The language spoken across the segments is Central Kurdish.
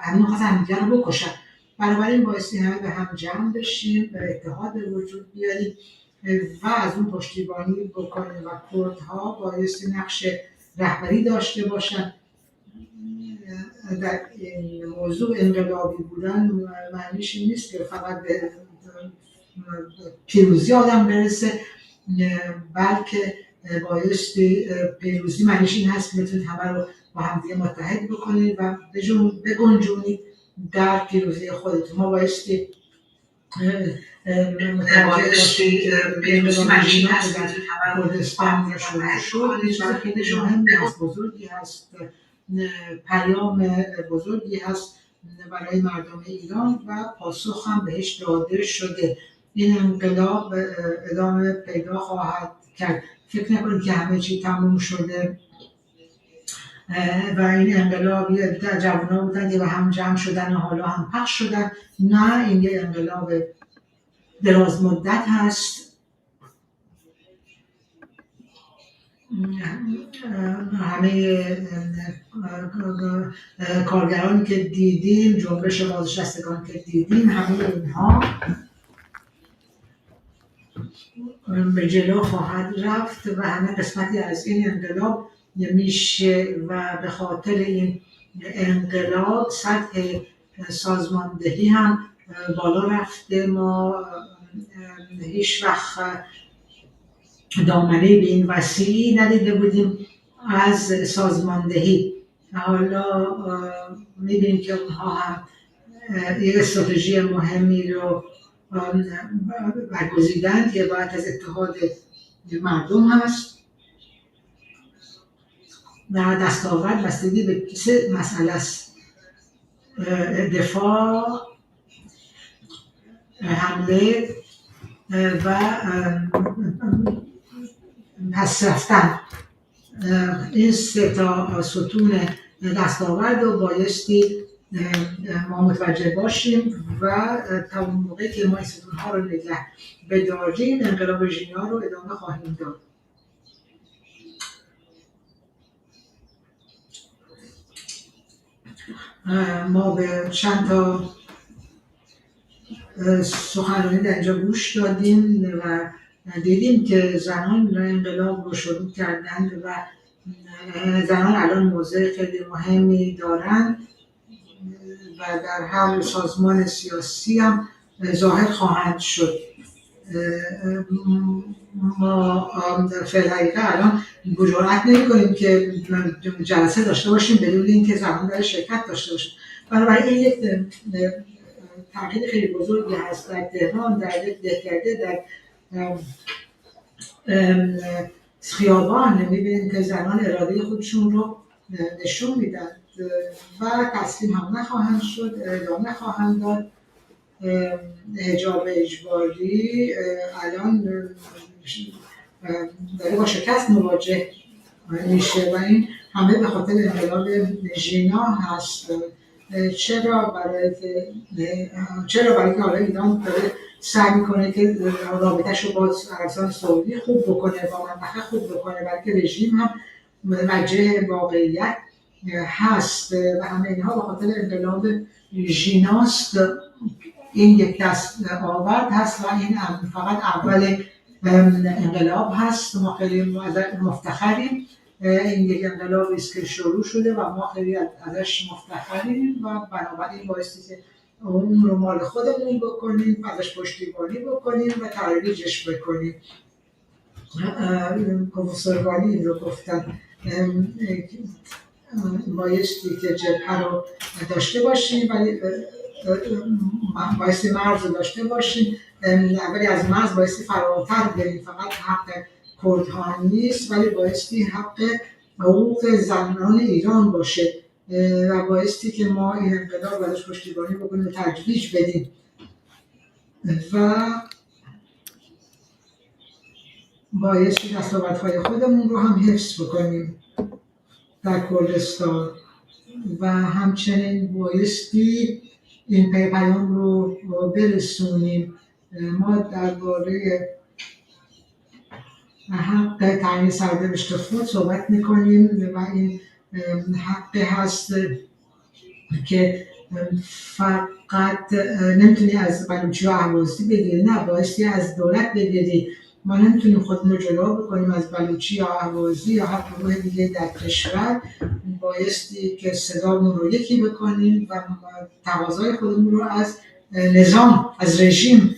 همه میخواستن همدیگه رو بکشن. بنابراین بایستی همه به هم جمع بشیم و اتحاد به وجود بیاریم و از اون پشتیبانی بکنیم و کردها بایستی نقش رهبری داشته باشن در این موضوع. انقلابی بودن معنیش این نیست که فقط به پیروزی آدم برسه، بلکه بایستی پیروزی معنیش این هست که بتونید همه رو با همدیگه متحد بکنید و بگنجونید در پیروزی خودتون. ما بایستی متوجه باشیم که پیروزی معنیش این هست در کردستان شروع شد یه چیز خیلی مهمی هست، بزرگی هست، پیام بزرگی هست برای مردم ایران و پاسخ هم بهش داده شده. این انقلاب ادامه پیدا خواهد کرد. فکر نکنید که همه چی تموم شده و این انقلاب یه عده جوونا بودن که به هم جمع شدن و حالا هم پخش شدن. نه، این یه انقلاب دراز مدت هست. همه کارگرانی که دیدیم، جنبش بازنشستگان که دیدیم، همه اینها به جلو خواهد رفت و همه قسمتی از این انقلاب میشه و به خاطر این انقلاب سطح سازماندهی هم بالا رفته. ما هیچ وقت دامنه به این وسیعی ندیده بودیم از سازماندهی. حالا می‌بینیم که اونها هم یه استراتژی مهمی رو برگزیدند که باید از اتحاد مردم هست و دستاورد بستگی به سه مسئله است: دفاع، حمله و پس رفتن. این سه تا ستون دستاورد رو بایستی ما متوجه باشیم و تا اون موقعی که ما این ستون‌ها رو نگه بداریم انقلاب ژینا رو ادامه خواهیم داد. ما به چند تا سخنرانی در اینجا گوش دادیم و دیدیم که زنان انقلاب رو شروع کردند و زنان الان موضع خیلی مهمی دارند و در هر سازمان سیاسی هم ظاهر خواهند شد. ما فی الحقیقه الان جرأت نمی‌کنیم که جلسه داشته باشیم بدون اینکه زنان در شرکت داشته باشیم. بنابراین این یک تغییر خیلی بزرگی هست در تهران، در یک دهکده، در خیابان می‌بینیم که زنان اراده خودشون رو نشون میدن و تسلیم هم نخواهند شد، ادامه خواهند داد. حجاب اجباری الان داره با شکست مواجه میشه و این همه به خاطر انقلاب ژینا هست. چرا برای که حالا ایران داره سعی میکنه که رابطه‌شو با عربستان سعودی خوب بکنه، با منطقه خوب بکنه، برای که رژیم هم متوجه واقعیت هست و همه اینها به خاطر انقلاب ژیناست. این یک دست آورد هست و این فقط اول انقلاب هست. ما خیلی مفتخریم، این یک انقلابی است که شروع شده و ما خیلی ازش مفتخریم و بنابراین بایستی که اون رو مال خودمون بکنیم، ازش پشتیبانی بکنیم و ترویجش بکنیم. پروفسور والی این رو گفتن، بایستی که جبهه رو داشته باشیم ولی بایستی مرز رو داشته باشیم، ولی از مرز بایستی فراتر بریم. فقط حق کردها نیست ولی بایستی حق حقوق زنان ایران باشه و بایستی که ما این انقلاب ازش پشتیبانی بکنیم و تجویج بدیم و بایستی دستاوردهای خودمون رو هم حفظ بکنیم در کردستان و همچنین بایستی این پیام رو برسونیم. ما درباره حق تعیین سرنوشت خود صحبت میکنیم و این حق هست که فقط نمیتونی از بلوچی و اهوازی بگیری، نه، بایستی از دولت بگیری. ما نمیتونیم خودمون رو جدا بکنیم از بلوچی یا اهوازی یا هر گروه دیگه در کشور. بایستی که صدامون رو یکی بکنیم و تقاضای خودمون رو از نظام، از رژیم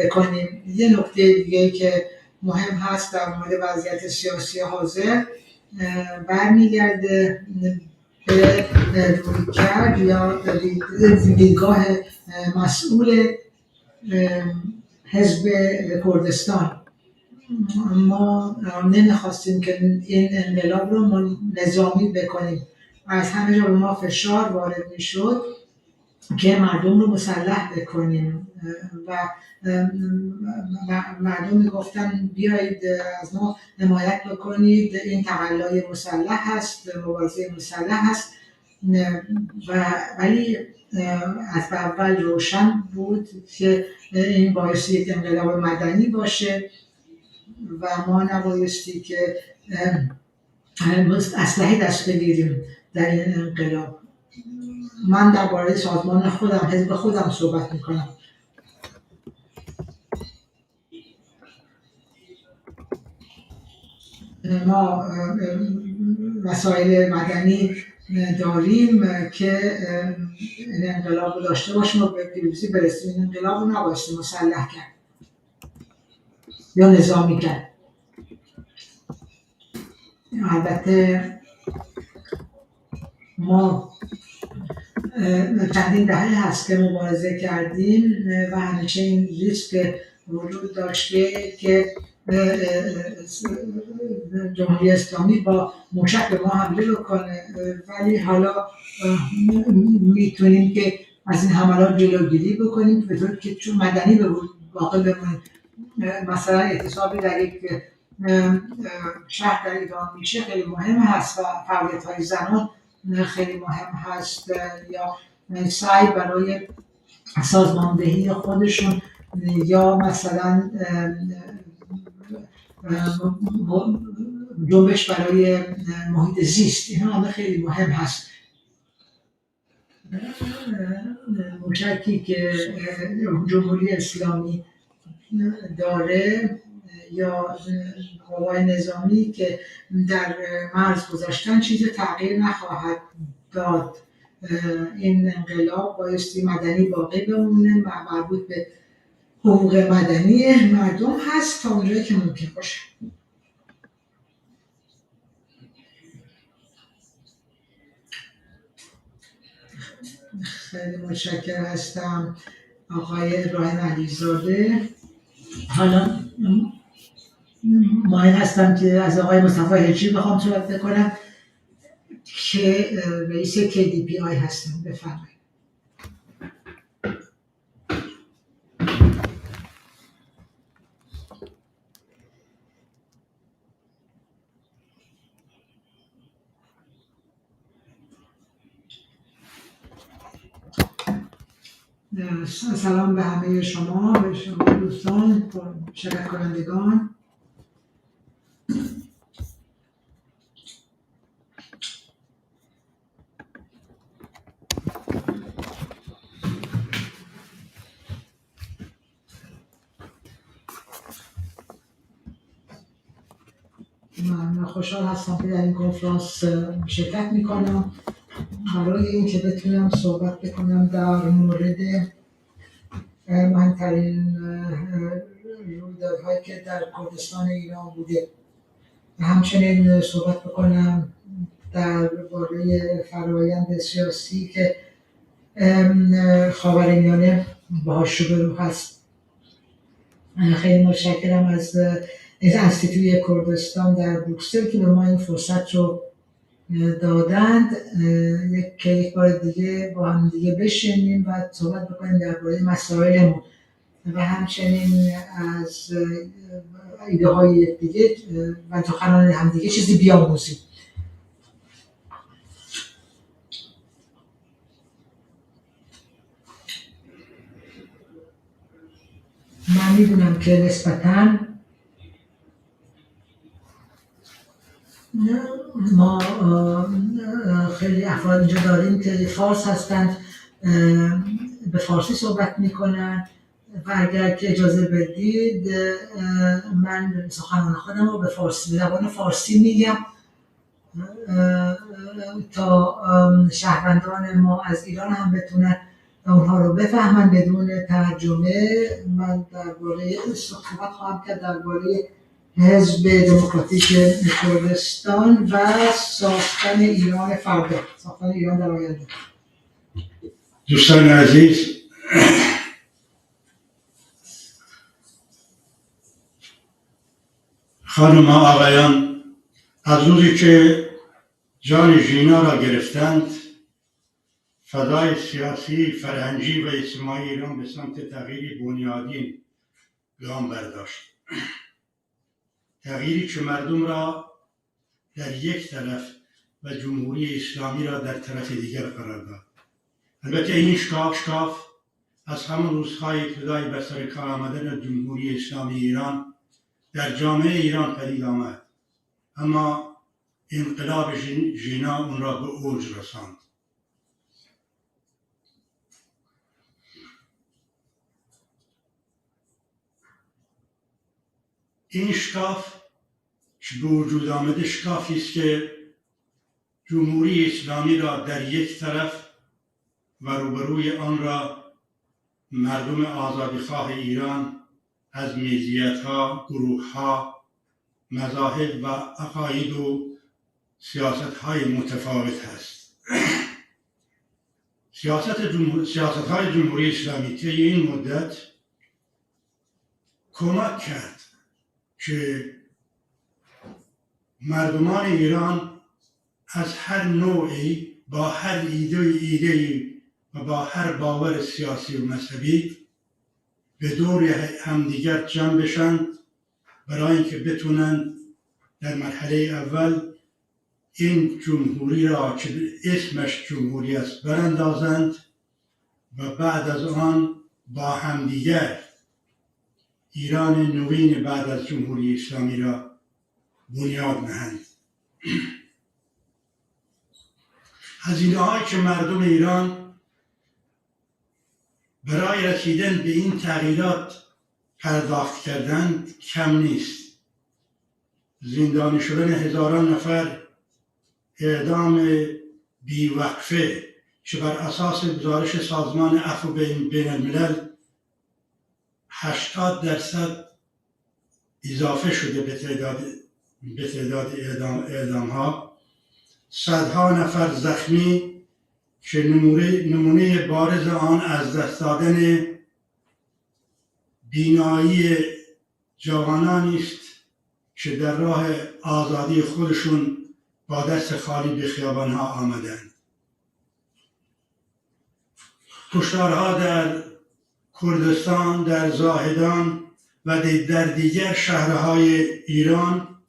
بکنیم. یه نکته دیگه که مهم هست در مورد وضعیت سیاسی حاضر برمیگرده به رویکرد یا دیدگاه مسئول حزب کردستان. ما نمیخواستیم که این انقلاب رو نظامی بکنیم. از همه جا به ما فشار وارد میشد که مردم رو مسلح بکنیم و مردم میگفتن بیایید از ما حمایت بکنید، این تقلای مسلح هست، مبارزه مسلح هست. ولی از اول روشن بود که این باعث یک انقلاب مدنی باشه و ما نبایستی که اسلحه دست بگیریم در این انقلاب. من درباره سازمان خودم، حزب خودم صحبت میکنم. ما مسائل مدنی داریم که این انقلاب رو داشته باشیم و به پیروزی برسیم. این انقلاب رو نبایستی مسلح کرد یا نظامی کرد. البته ما چندین دهه هست که مبارزه کردیم و همیشه این ریسک وجود داشته که جمهوری اسلامی با موشک به ما حمله بکنه، ولی حالا میتونیم که از این حملات جلوگیری بکنیم به طور که چون مدنی به واقع بمونیم. مثلا اعتصابی در یک شهر در ایران میشه خیلی مهم هست و فعالیت‌های زنان خیلی مهم هست، یا سعی برای سازماندهی خودشون یا مثلا جنبش برای محیط زیست، اینا همه خیلی مهم هست. موشکی که جمهوری اسلامی داره یا قوای نظامی که در مرز گذاشتن چیز تغییر نخواهد داد. این انقلاب بایستی مدنی باقی بمونه و مربوط به حقوق مدنی مردم هست تا اونجایی که ممکن باشه. خیلی متشکر هستم آقای ابراهیم علیزاده. حالا مایل هستم که از آقای مصطفی هجری بخوام صحبت بکنم که رئیس KDPI هستم. بفرمایید. سلام به همه شما، به شما دوستان، شرکت کنندگان. من خوشحال هستم که در این کنفرانس شرکت میکنم برای اینکه بتونم صحبت بکنم در مورد مهمترین رویدادهایی که در کردستان ایران بوده و همچنین صحبت بکنم درباره فرایند سیاسی که خاورمیانه باهاش روبرو هست. خیلی متشکرم از انستیتوی کردستان در بروکسل که به ما این فرصت رو دادند که یک بار دیگه با هم دیگه بشینیم و صحبت بکنیم درباره مسائلمون و همچنین از ایده های دیگه و سخنان هم دیگه چیزی بیاموزیم. من میدونم که نسبتاً ما خیلی افراد اینجا داریم که فارس هستند، به فارسی صحبت میکنن و اگر که اجازه بدید من سخنان خودم رو به فارسی، زبان فارسی میگم تا شهروندان ما از ایران هم بتونن اونها رو بفهمن بدون ترجمه. من درباره صحبت خواهم کرد درباره حزب دموکراتیک کردستان و ساختن ایران فردا، ساختن ایران در آینده. دوستان عزیز، خانم ها، آقایان، از روزی که جان ژینا را گرفتند، فضای سیاسی، فرهنگی و اجتماعی ایران به سمت تغییری بنیادین گام برداشت. تغییری که مردم را در یک طرف و جمهوری اسلامی را در طرف دیگر قرار داد. البته این شکاف از همان روزهای ابتدای بر سر کار آمدن جمهوری اسلامی ایران در جامعه ایران پدید آمد، اما انقلاب ژینا اون را به اوج رساند. این شکاف که به وجود آمده شکافی است که جمهوری اسلامی را در یک طرف و روبروی آن را مردم آزادیخواه ایران از ملیت‌ها، گروه‌ها، مذاهب و عقاید و سیاست‌های متفاوت هست. سیاست‌های جمهوری اسلامی طی این مدت کمک کرد که مردمان ایران از هر نوعی با هر ایده‌ای و با هر باور سیاسی و مذهبی به دور همدیگر جمع بشند برای اینکه بتونند در مرحله اول این جمهوری را که اسمش جمهوری است براندازند و بعد از آن با همدیگر ایران نوین بعد از جمهوری اسلامی را بنیاد نهند. هزینه‌هایی که مردم ایران برای رسیدن به این تغییرات پرداخت کردند کم نیست. زندانی شدن هزاران نفر، اعدام بیوقفه که بر اساس گزارش سازمان عفو بین الملل 80% اضافه شده به تعداد اعدام ها، صدها نفر زخمی که نمونه بارز آن از دست دادن بینایی جوانانی است که در راه آزادی خودشون با دست خالی به خیابانها آمدند. کشتارها در کردستان، در زاهدان و در دیگر شهرهای ایران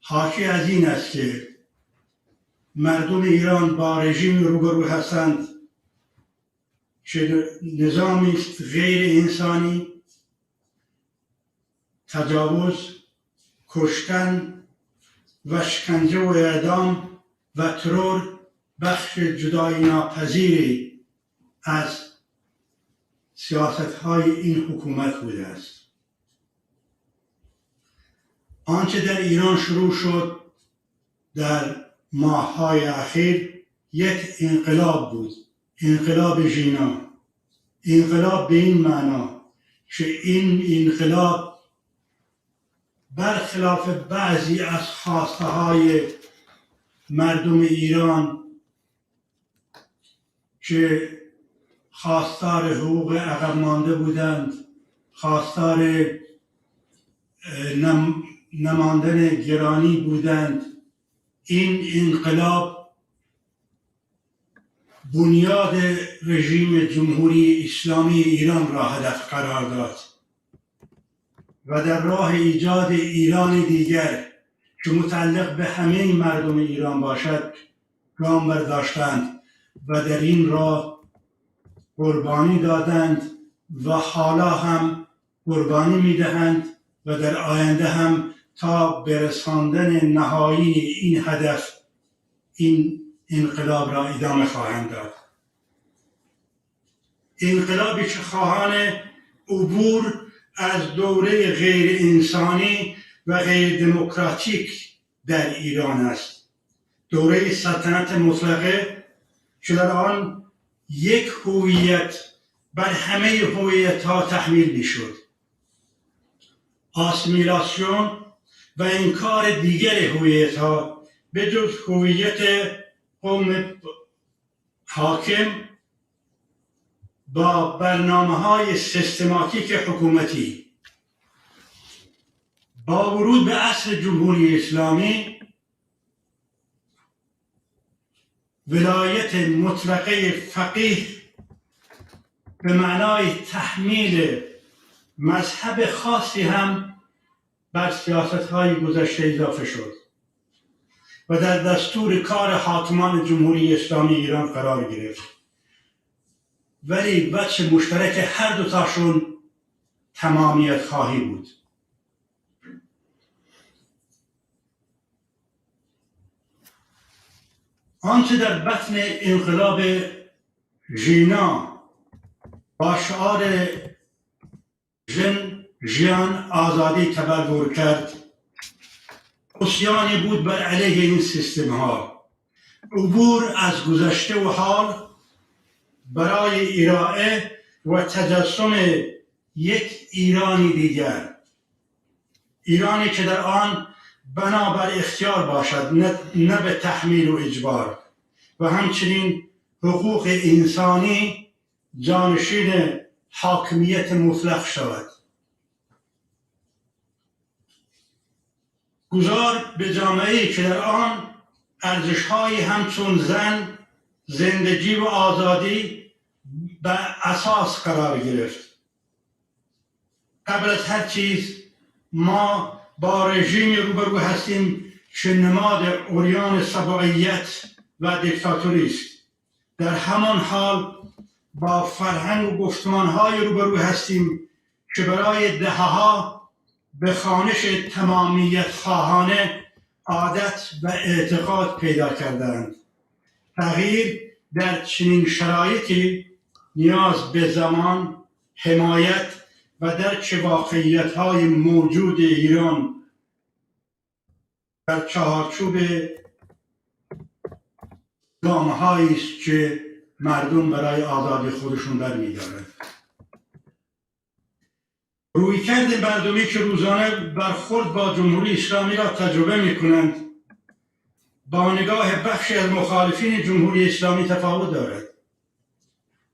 حاکی از این است که مردم ایران با رژیم روبرو هستند که نظامی است غیر انسانی، تجاوز، کشتن و شکنجه و اعدام و ترور بخش جدایی ناپذیری از سیاست‌های این حکومت بوده است. آنچه در ایران شروع شد در ماه‌های اخیر یک انقلاب بود، انقلاب ژینا. انقلاب به این معنا که این انقلاب برخلاف بعضی از خواسته‌های مردم ایران که خواستار حقوق عقب مانده بودند، خواستار نماندن گرانی بودند، این انقلاب بنیاد رژیم جمهوری اسلامی ایران را هدف قرار داد و در راه ایجاد ایران دیگر که متعلق به همه مردم ایران باشد گام برداشتند و در این راه قربانی دادند و حالا هم قربانی می‌دهند و در آینده هم تا برساندن نهایی این هدف این انقلاب را ادامه خواهند داد. انقلابی که خواهان عبور از دوره غیر انسانی و غیر دموکراتیک در ایران است، دوره سلطنت مطلقه که در آن یک هویت بر همه هویت‌ها تحمیل می‌شد، آسیمیلاسیون و انکار دیگر هویت‌ها به جز هویت قوم حاکم با برنامه‌های سیستماتیک حکومتی. با ورود به عصر جمهوری اسلامی ولایت مطلقه فقیه به معنای تحمیل مذهب خاصی هم بر سیاست‌های گذشته اضافه شد و در دستور کار حاکمان جمهوری اسلامی ایران قرار گرفت. ولی وجه مشترک هر دوتاشون تمامیت خواهی بود. آنچه در بطن انقلاب ژینا با شعار ژن ژیان آزادی تبلور کرد، عصیانی بود بر علیه این سیستم ها، عبور از گذشته و حال برای ارائه و تجسم یک ایرانی دیگر، ایرانی که در آن بنابر اختیار باشد نه به تحمیل و اجبار، و همچنین حقوق انسانی جانشین حاکمیت مطلق شود. گذار به جامعه‌ای که در آن ارزش‌های همچون زن، زندگی و آزادی به اساس قرار گرفت. قبل از هر چیز ما با رژیمی روبرو هستیم که نماد عریان سبعیت و دیکتاتوری است. در همان حال با فرهنگ و گفتمان‌های روبرو هستیم که برای دهه‌ها به خوانش تمامیت خواهانه عادت و اعتقاد پیدا کردند. تغییر در چنین شرایطی نیاز به زمان، حمایت و درک واقعیت‌های موجود ایران در چهارچوب گام‌هایی است که مردم برای آزادی خودشون برمی‌دارند. رویکرد مردمی که روزانه برخورد با جمهوری اسلامی را تجربه می‌کنند با نگاه بخشی از مخالفین جمهوری اسلامی تفاوت دارد،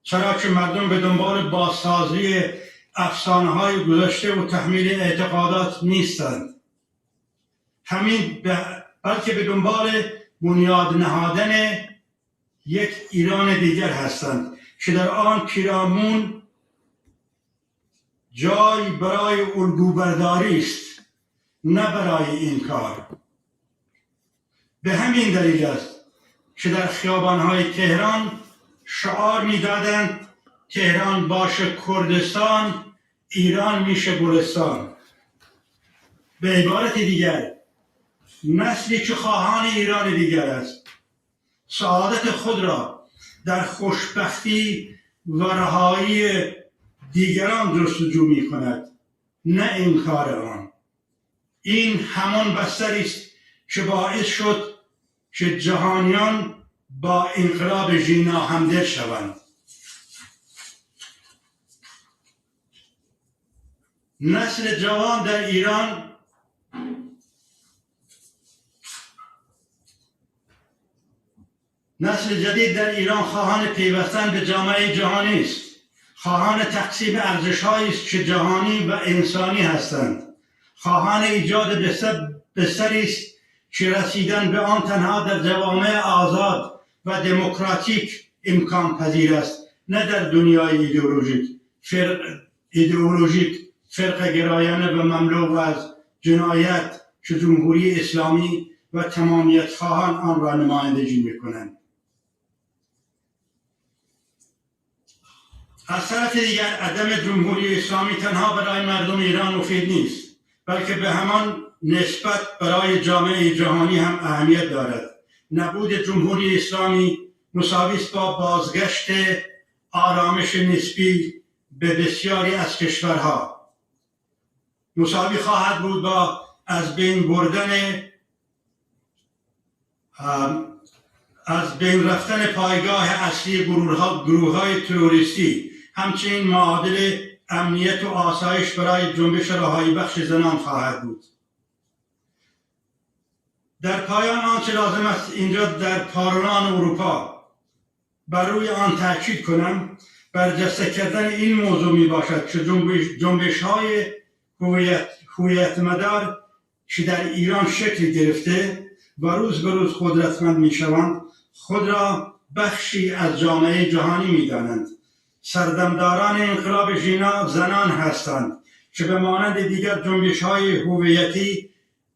چرا که مردم به دنبال بازسازی افسانه‌های گذشته و تحمیل اعتقادات نیستند، بلکه به دنبال بنیاد نهادن یک ایران دیگر هستند که در آن پیرامون جای برای الگوبرداری است، نه برای این کار. به همین دلیل است که در خیابان‌های تهران شعار می‌دادند تهران باشه کردستان، ایران میشه گلستان. به عبارت دیگر نسلی که خواهان ایران دیگر است سعادت خود را در خوشبختی و رهایی دیگران جستجو می کند، نه انکار آن. این همان بستری است که باعث شد که جهانیان با انقلاب ژینا همدل شوند. نسل جوان در ایران نسل جدید در ایران خواهان پیوستن به جامعه جهانی است، خواهان تقسیم ارزش‌هایی است که جهانی و انسانی هستند، خواهان ایجاد بستری است که رسیدن به آن تنها در جوامع آزاد و دموکراتیک امکان پذیر است، نه در دنیای ایدئولوژیک فرقه گرایانه و مملو از جنایت که جمهوری اسلامی و تمامیت خواهان آن را نمایندگی می‌کنند. از طرف دیگر عدم جمهوری اسلامی تنها برای مردم ایران مفید نیست، بلکه به همان نسبت برای جامعه جهانی هم اهمیت دارد. نبود جمهوری اسلامی مساوی است با بازگشت آرامش نسبی به بسیاری از کشورها، مساوی خواهد بود با از بین بردن از بین رفتن پایگاه اصلی گروه‌های تروریستی، همچنین معادل امنیت و آسایش برای جنبش رهایی بخش زنان خواهد بود. در پایان آنچه لازم است اینجا در پارلمان اروپا بر روی آن تاکید کنم، برجسته کردن این موضوع می باشد که جنبش‌های هویت مدار که در ایران شکل گرفته و روز به روز قدرتمند می شوند، خود را بخشی از جامعه جهانی می دانند. سردمداران انقلاب ژینا زنان هستند که به مانند دیگر جنبش‌های هویتی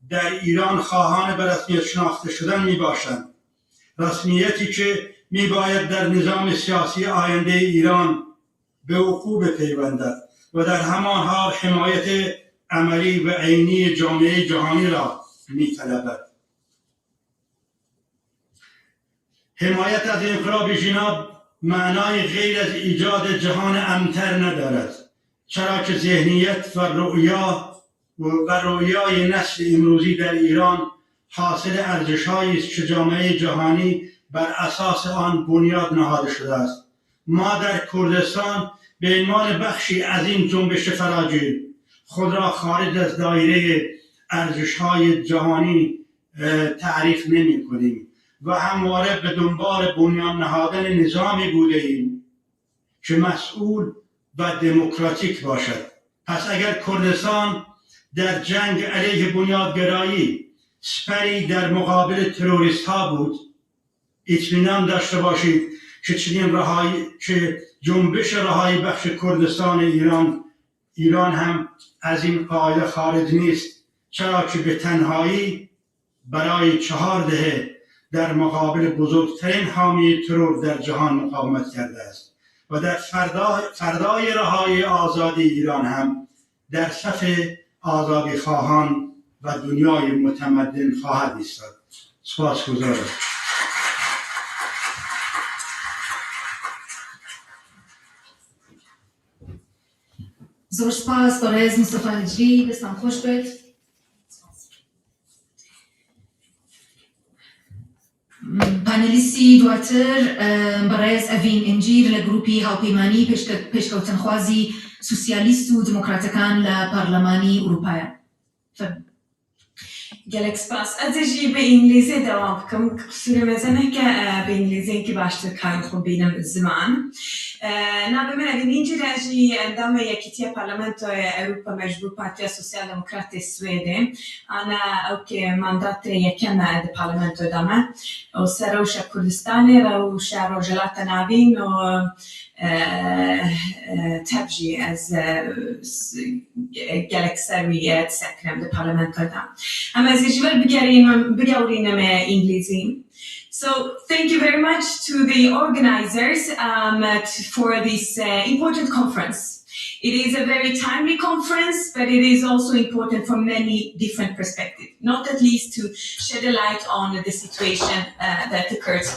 در ایران خواهان به رسمیت شناخته شدن می باشند. رسمیتی که می باید در نظام سیاسی آینده ایران به وقوع بپیوندد و در همان حال حمایت عملی و عینی جامعه جهانی را می طلبد. حمایت از انقلاب ژینا معنای غیر از ایجاد جهان امن‌تر ندارد، چرا که ذهنیت و رؤیا و رویای نسل امروزی در ایران حاصل ارزش‌هایی است که جامعه جهانی بر اساس آن بنیاد نهاده شده است. ما در کردستان به عنوان بخشی از این جنبش فراگیر خود را خارج از دایره ارزش‌های جهانی تعریف نمی‌کنیم و همواره به دنبال بنیان نهادن نظامی بوده ایم که مسئول و دموکراتیک باشد. پس اگر کردستان در جنگ علیه بنیادگرایی سپری در مقابل تروریست ها بود، اطمینان داشته باشید که چنین رهایی که جنبش رهایی بخش کردستان ایران هم از این قاعده خارج نیست، چرا که به تنهایی برای 4 دهه در مقابل بزرگترین حامی ترور در جهان مقاومت کرده است و در فردای رهایی آزادی ایران هم در صف آزادی خواهان و دنیای متمدن خواهد ایستاد. سپاسگزارم. زۆر سپاس بەڕێز مستەفا هیجری، دەستان خۆش بێت. پانێلیستی دواتر بەڕێز ئەڤین ئینجیر لە گروپی هاوپەیمانی پێشکەوتنخوازی سوسیالیست و دموکراتەکان لە پەرلەمانی ئەوروپایە. Gelek spas. Ez ê jî bi Îngilîzê dewam bikim. Qusûrê mezin neke bi Îngilîzêkî baştir karê xwe bînim ziman. Navê min Evîn Încîr e, jî endamê Yekîtiya Parlamentoya Ewropa Mecbûr Partiya Sosyal Demokratê Swêdê. Ana ew kê mandatê yekem e di parlamentoyê de me. Û ser rewşa Kurdistanê, rewşa Rojhilata Navîn û tev jî ez gelek ser wî disekirim di parlamentoyê de. Em ez ê ji ber bigewrînim Îngilîzî. So thank you very much to the organizers for this important conference. It is a very timely conference, but it is also important from many different perspectives, not at least to shed a light on the situation that the Kurds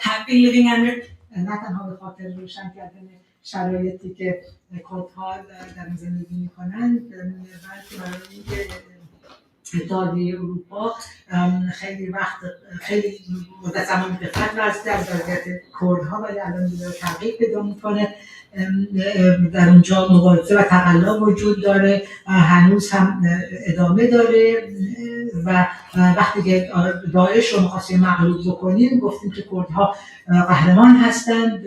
have been living under. نه تنها به خاطر روشن کردن شرایطی که کردها در آن زندگی می‌کنند، بلکه برای اینکه اتحادیه اروپا خیلی وقت خیلی مدت زمان غفلت ورزیده از وضعیت کردها، ولی الان داره تغییر پیدا میکنه. در اونجا مبارزه و تقلا وجود داره، هنوز هم ادامه داره و وقتی که داعش رو می‌خواستیم مغلوب بکنیم گفتیم که کردها قهرمان هستند،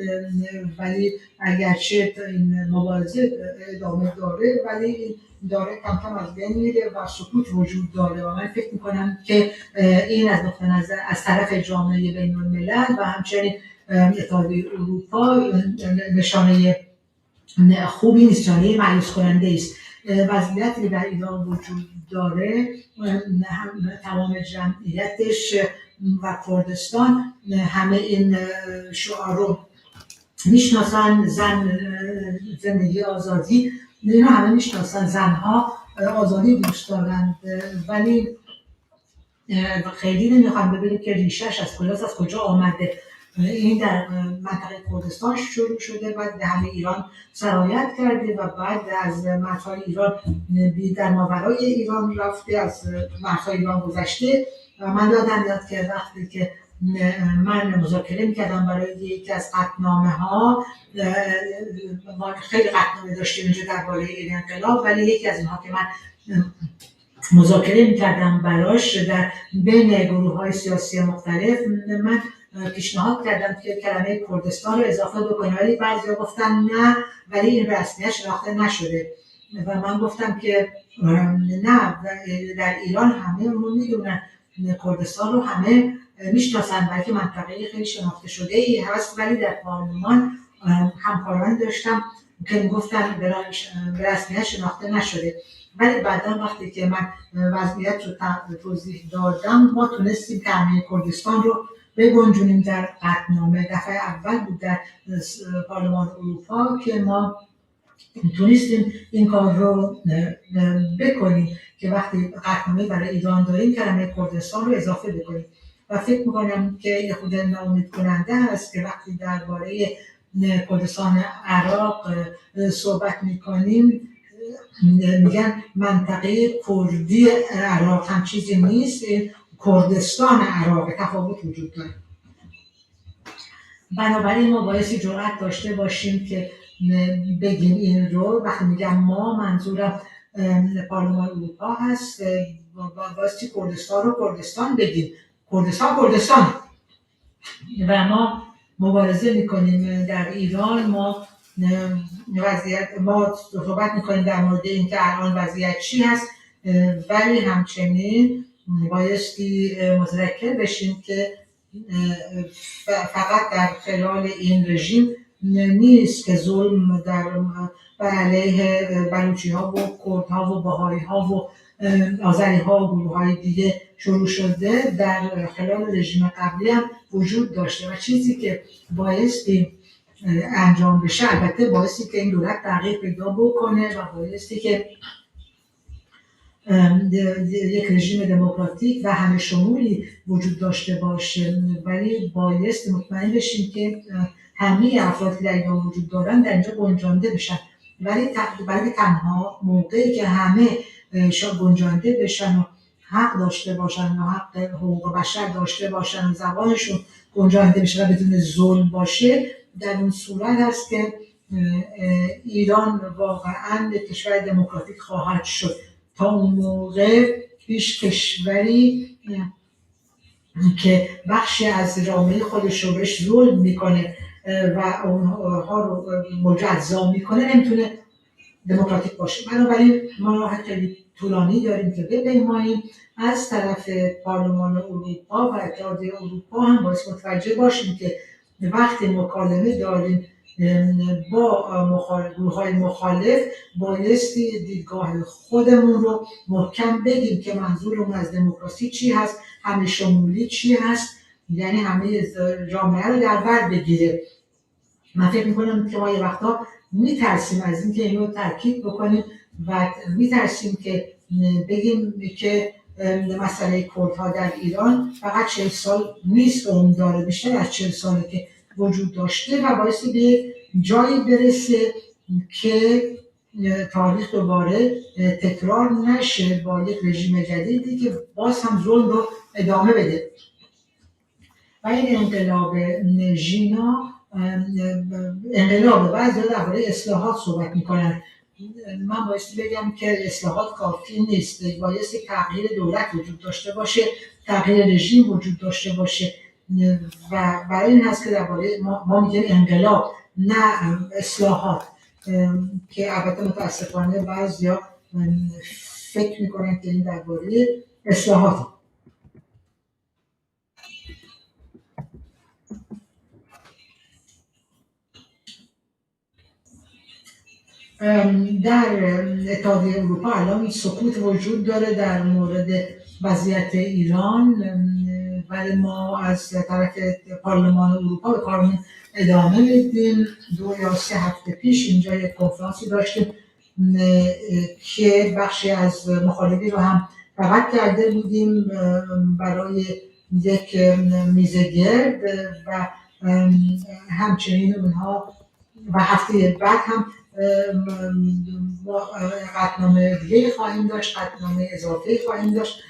ولی اگرچه این مبارزه ادامه داره ولی داره کم کم از بین میره و سکوت وجود داره و من فکر میکنم که این از نقطه نظر از طرف جامعه بین الملل و همچنین اتحادیه اروپا نشانه خوبی نیست، نشانه مایوس کننده است. وضعیتی در ایران وجود داره، تمام جمعیتش و کردستان همه این شعار رو میشناسن، زن زندگی آزادی، اینا همه میشناسن، زنها آزادی دوست دارند، ولی خیلی نمیخوایم ببینیم که ریشه‌ش از کجاست، از کجا آمده. این در منطقه کردستان شروع شده، بعد به همه ایران سرایت کرده و بعد از مرزهای ایران در ماورای ایران رفته، از مرزهای ایران گذشته. و من یادم میاد که وقتی که من مذاکره میکردم برای یکی از قطعنامه ها، ما خیلی قطعنامه داشتیم اینجا درباره این انقلاب، ولی یکی از اینها که من مذاکره میکردم براش در بین گروه های سیاسی مختلف، من پیشنهاد کردم که کلمه کردستان رو اضافه بکنیم، ولی بعضیا گفتن نه، ولی این رسمیت شناخته نشده. و من گفتم که نه، در ایران همه اونو میدونن، کردستان رو همه میشناسن، بلکه منطقه خیلی شناخته شده ای هست. ولی در پارلمان همکاران داشتم که میگفتن به رسمیت شناخته نشده. ولی بعدا وقتی که من وضعیت رو توضیح دادم، ما تونستیم کلمه کردستان رو بگنجونیم در قطعنامه. دفعه اول بود در پارلمان اروپا که ما تونستیم این کار رو بکنیم که وقتی قطعنامه برای ایران داریم کلمه کردستان رو اضافه بکنیم. و فکر میکنم که یه خود ناامید کننده است که وقتی درباره کردستان عراق صحبت میکنیم میگن منطقه کردی عراق، هم چیزی نیست، کردستان عراق، تفاوت وجود داره. بنابراین ما بایستی جرأت داشته باشیم که بگیم این رو. وقتی میگم ما، منظورم پارلمان اروپا هست. بایستی کردستان رو کردستان بگیم، کردستان کردستان. و ما مبارزه میکنیم در ایران، ما صحبت میکنیم در مورد اینکه الان وضعیت چی هست، ولی همچنین بایستی متذکر بشیم که فقط در خلال این رژیم نیست که ظلم در بر علیه بلوچی ها و کردها و بهایی ها و آذری ها و گروه های دیگه شروع شده، در خلال رژیم قبلی هم وجود داشته. و چیزی که بایستی انجام بشه، البته بایستی که این دولت تغییر پیدا بکنه و بایستی که یک رژیم دموکراتیک و همه شمولی وجود داشته باشه، ولی بایستی مطمئن بشیم که همه افراد که در ایران وجود دارن در اینجا گنجانده بشن. ولی برای تنها موقعی که همه گنجانده بشن و حق داشته باشن و حق حقوق بشر داشته باشن و زبانشون گنجانده بشه و بدون ظلم باشه، در اون صورت هست که ایران واقعا کشور دموکراتیک خواهد شد. تا اون موقع هیچ کشوری که بخشی از جامعه خودش رو بهش ظلم میکنه و اونها رو مجزا میکنه نمیتونه دموکراتیک باشه. بنابراین ما راه خیلی طولانی داریم که بپیماییم. از طرف پارلمان اروپا و اتحادیه اروپا هم باید متوجه باشیم که وقتی مکالمه داریم با گروه‌های مخالف، بایستی دیدگاه خودمون رو محکم بگیم که منظورمون از دموکراسی چی هست، همه شمولی چی هست، یعنی همه جامعه رو در بر بگیره. من فکر می‌کنم که ما یه وقتا می‌ترسیم از اینکه اینو تاکید بکنیم و می‌ترسیم که بگیم که مسئله کردها در ایران فقط 40 سال نیست، اون داره بیشتر از 40 ساله که وجود داشته و بایستی به جایی برسه که تاریخ دوباره تکرار نشه با یک رژیم جدیدی که باز هم ظلم رو ادامه بده. و این انقلاب ژینا، انقلاب، بعضی درباره اصلاحات صحبت میکنن. من بایستی بگم که اصلاحات کافی نیست، بایستی تغییر دولت وجود داشته باشه، تغییر رژیم وجود داشته باشه و برای این هست که درباره ما میگیم انقلاب نه اصلاحات، که البته متاسفانه بعضیا فکر میکنن که این درباره اصلاحات. در اتحادیه اروپا الان سکوت وجود داره در مورد وضعیت ایران، ولی ما از طرف پارلمان اروپا به کارمون ادامه میدیم. 2 یا 3 هفته پیش اینجا یک کنفرانسی داشتیم که بخشی از مخالفین رو هم دعوت کرده بودیم برای یک میز گرد و همچنین اونها و هفته بعد هم قطعنامه دیگه خواهیم داشت، قطعنامه اضافه خواهیم داشت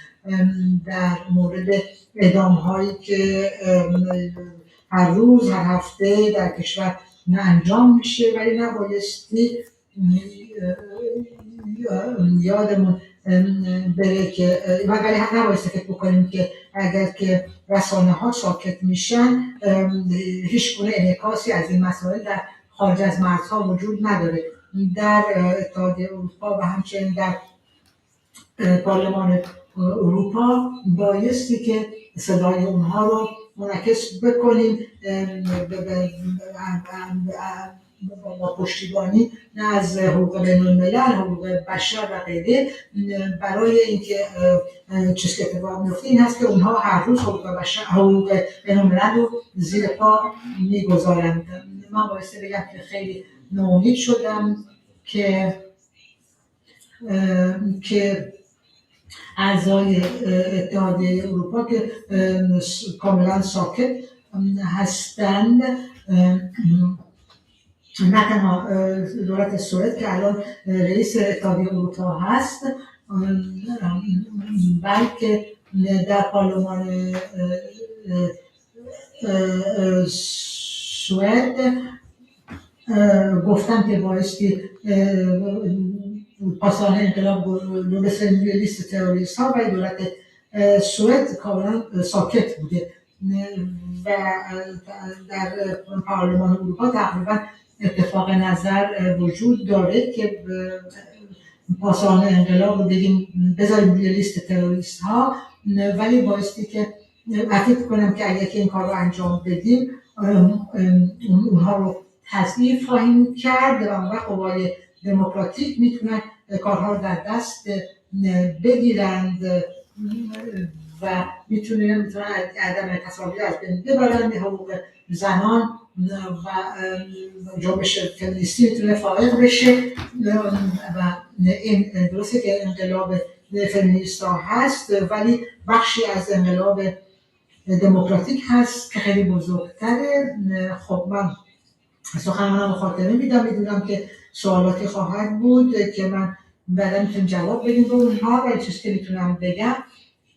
در مورد اعدام هایی که هر روز هر هفته در کشور انجام میشه، ولی نبایستی یادمون بره که ولی نبایستی فکر بکنیم که اگر که رسانه ها ساکت میشن هیچ گونه انعکاسی از این مسائل در خارج از مرزها وجود نداره. در اتحادیه اروپا و همچنین در پارلمان اروپا بایستی که صدای اونها رو منعکس بکنیم با پشتیبانی نه از حقوق بین الملل، حقوق بشر و غیره، برای اینکه چیزی که اتفاق میفته این هست که اونها هر روز حقوق بشر، حقوق بین الملل رو زیر پا میگذارند. من بایستی بگم که خیلی ناامید شدم که اعضای اتحادیه اروپا که کاملا ساکت هستند، نه تنها دولت سوئد که الان رئیس اتحادیه اروپا هست، بلکه در پارلمان سوئد گفتن که بایستی پاسداران انقلاب رو بسازیم روی لیست تروریست ها، ولی دولت سوئد کاملا ساکت بوده و در پارلمان اروپا تقریبا اتفاق نظر وجود داره که پاسداران انقلاب رو بگیم بذاریم روی لیست تروریست ها، ولی بایستی که فکر کنم که اگر که این کار رو انجام بدیم اونها رو تضعیف خواهیم کرد و اون وقت قوای دموکراتیک میتونن کارها رو در دست بگیرند و میتونن عدم تساوی از بین ببرند، حقوق زنان و جنبش فمینیستی میتونه فائق بشه و این درسته که انقلاب فمینیست ها هست، ولی بخشی از انقلاب دموکراتیک هست که خیلی بزرگتره. خب من سخنانم خاطره میدم، میدونم که سوالاتی خواهد بود که من بعدا میتونم جواب بدیم به اونها، ولی چیزی که میتونم بگم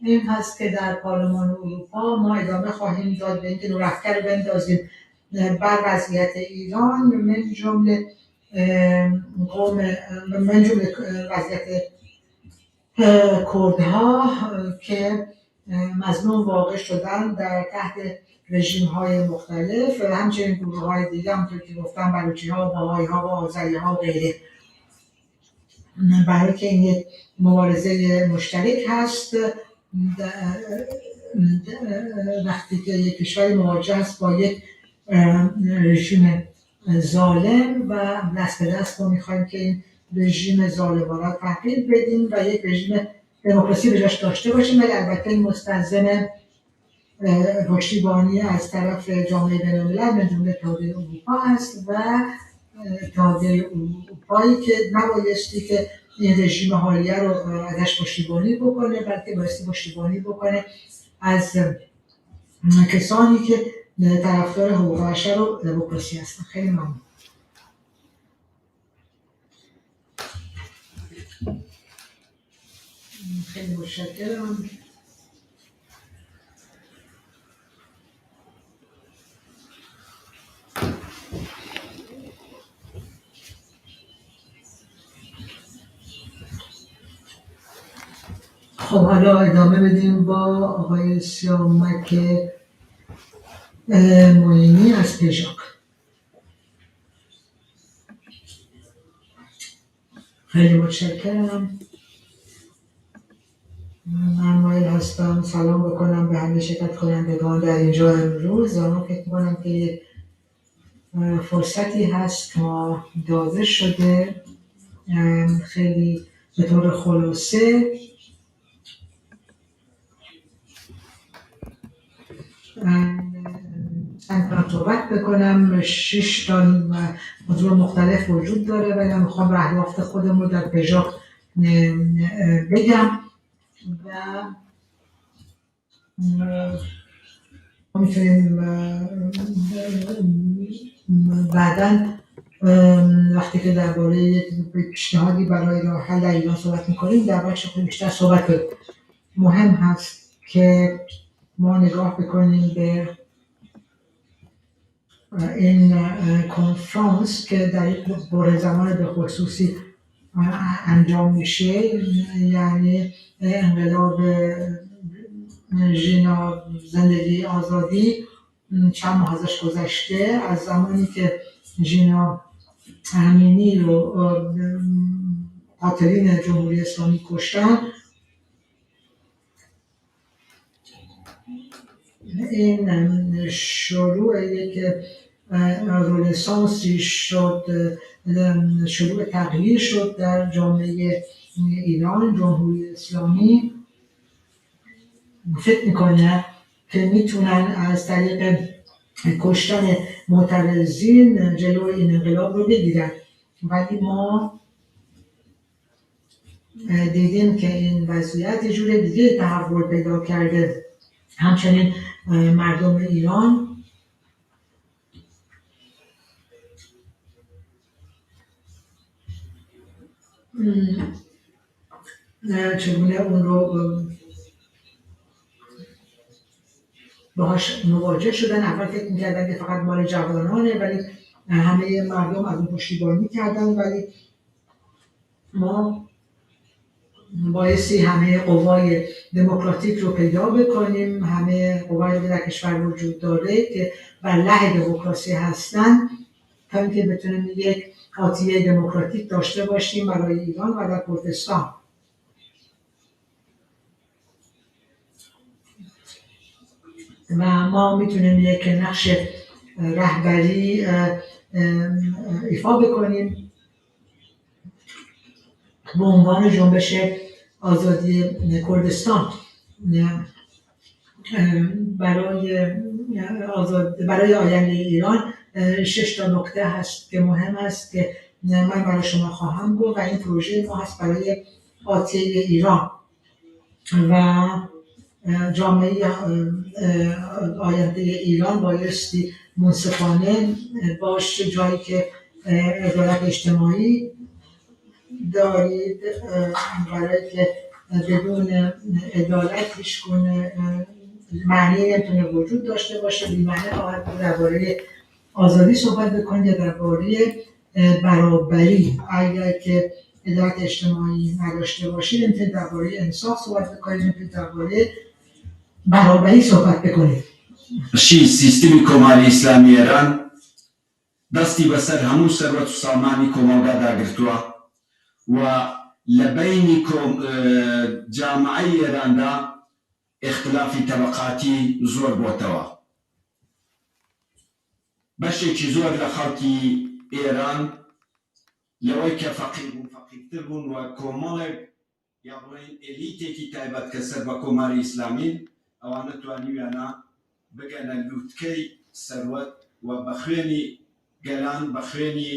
این هست که در پارلمان اروپا ما ادامه خواهیم داد به اینکه نورافکن رو بندازیم بر وضعیت ایران، من جمله قوم، من جمله وضعیت کردها که مظلوم واقع شدن در تحت رژیم های مختلف و همچنین گروه های دیگه همونطور که گفتم بلوچی ها، باهایی ها و آذری ها و غیره، برای که این یک مبارزه مشترک هست. وقتی که یک کشوری مواجه است با یک رژیم ظالم و دست به دست ما میخوایم که این رژیم ظالمانه را تغییر بدیم و یک رژیم دموکراسی به جاش داشته باشیم، ولی البته این مستلزم پشتیبانی از طرف جامعه بین‌الملل من جمله اتحادیه اروپا است و اتحادیه اروپایی که نبایستی که این رژیم حالیه رو ازش پشتیبانی بکنه، بلکه بایستی پشتیبانی بکنه از کسانی که طرفدار حقوق بشر و دموکراسی هستن. خیلی ممنون. خیلی متشکرم. خب حالا ادامه بدیم با آقای سیامک معینی از پژاک. خیلی متشکرم. من مایل هستم سلام بکنم به همه شرکت کنندگان در اینجا امروز. من فکر می‌کنم که یک فرصتی هست که ما داده شده، خیلی به طور خلاصه صحبت بکنم. 6 تا موضوع مختلف وجود داره ولی من میخوام رهیافت خودم رو در پژاک بگم. و ما میتونیم بعدا وقتی که درباره یک پیشنهادی برای راه حل در ایران صحبت میکنیم در بخش خود بیشتر صحبت کنیم. مهم هست که ما نگاه بکنیم به این کنفرانس که در یک بره زمان به خصوصی انجام میشه، یعنی انقلاب ژینا زندگی آزادی چند ماه ازش گذشته، از زمانی که ژینا امینی رو قاتلین جمهوری اسلامی کشتن. این شروع یک رنسانسی شد، شروع تغییر شد در جامعه ایران. جمهوری اسلامی فکر میکنه که میتونن از طریق کشتن معترضین جلو این انقلاب رو بگیرن، ولی ما دیدیم که این وضعیت یه جور دیگه تحول پیدا کرده. همچنین مردم ایران چگونه اون رو باهاش مواجه شدن. اول فکر می‌کردن که فقط مال جوانانه، ولی همه مردم از اون پشتیبانی کردن، ولی ما بایستی همه قوای دموکراتیک رو پیدا بکنیم، همه قوایی که در کشور وجود داره که بر له دموکراسی هستن، تا اینکه بتونیم یک آتیه دموکراتیک داشته باشیم برای ایران و در کردستان. و ما میتونیم یک نقش رهبری ایفا بکنیم به عنوان جنبش آزادی کردستان برای آینده ایران. 6 تا نکته هست که مهم است که من برای شما خواهم گفت و این پروژه ما هست برای آتیه ایران و جامعه آینده ایران بایستی منصفانه باشه، جایی که عدالت اجتماعی دارید، برای که بدون عدالت هیچ گونه معنی نمیتونه وجود داشته باشه. بی معنی خواهد بود درباره آزادی صحبت بکنید یا درباره برابری. اگر که عدالت اجتماعی نداشته باشید نمیتونید درباره انصاف صحبت بکنید، نمیتونید درباره برابری صحبت بکنید. شی سیستمی کۆماری ئیسلامی ئێران دەستی بەسەر هەموو سەروەت و سامانی کۆمەڵگادا گرتووە و لە بەینی جامعەی ئێراندا ئیختلافی تەبەقاتی زۆر بۆتەوە. بەشێکی زۆر لە خەڵکی ئێران لەوەی کە فەقیر بوون فەقیرتر بوون و کۆمەڵێک یا بڵێین ئێلیتێکی تایبەت کە سەر بە کۆماری ئیسلامین ئەوانە توانیویانە بگەنە لوتکەی سەروەت و بە خوێنی گەلان، بە خوێنی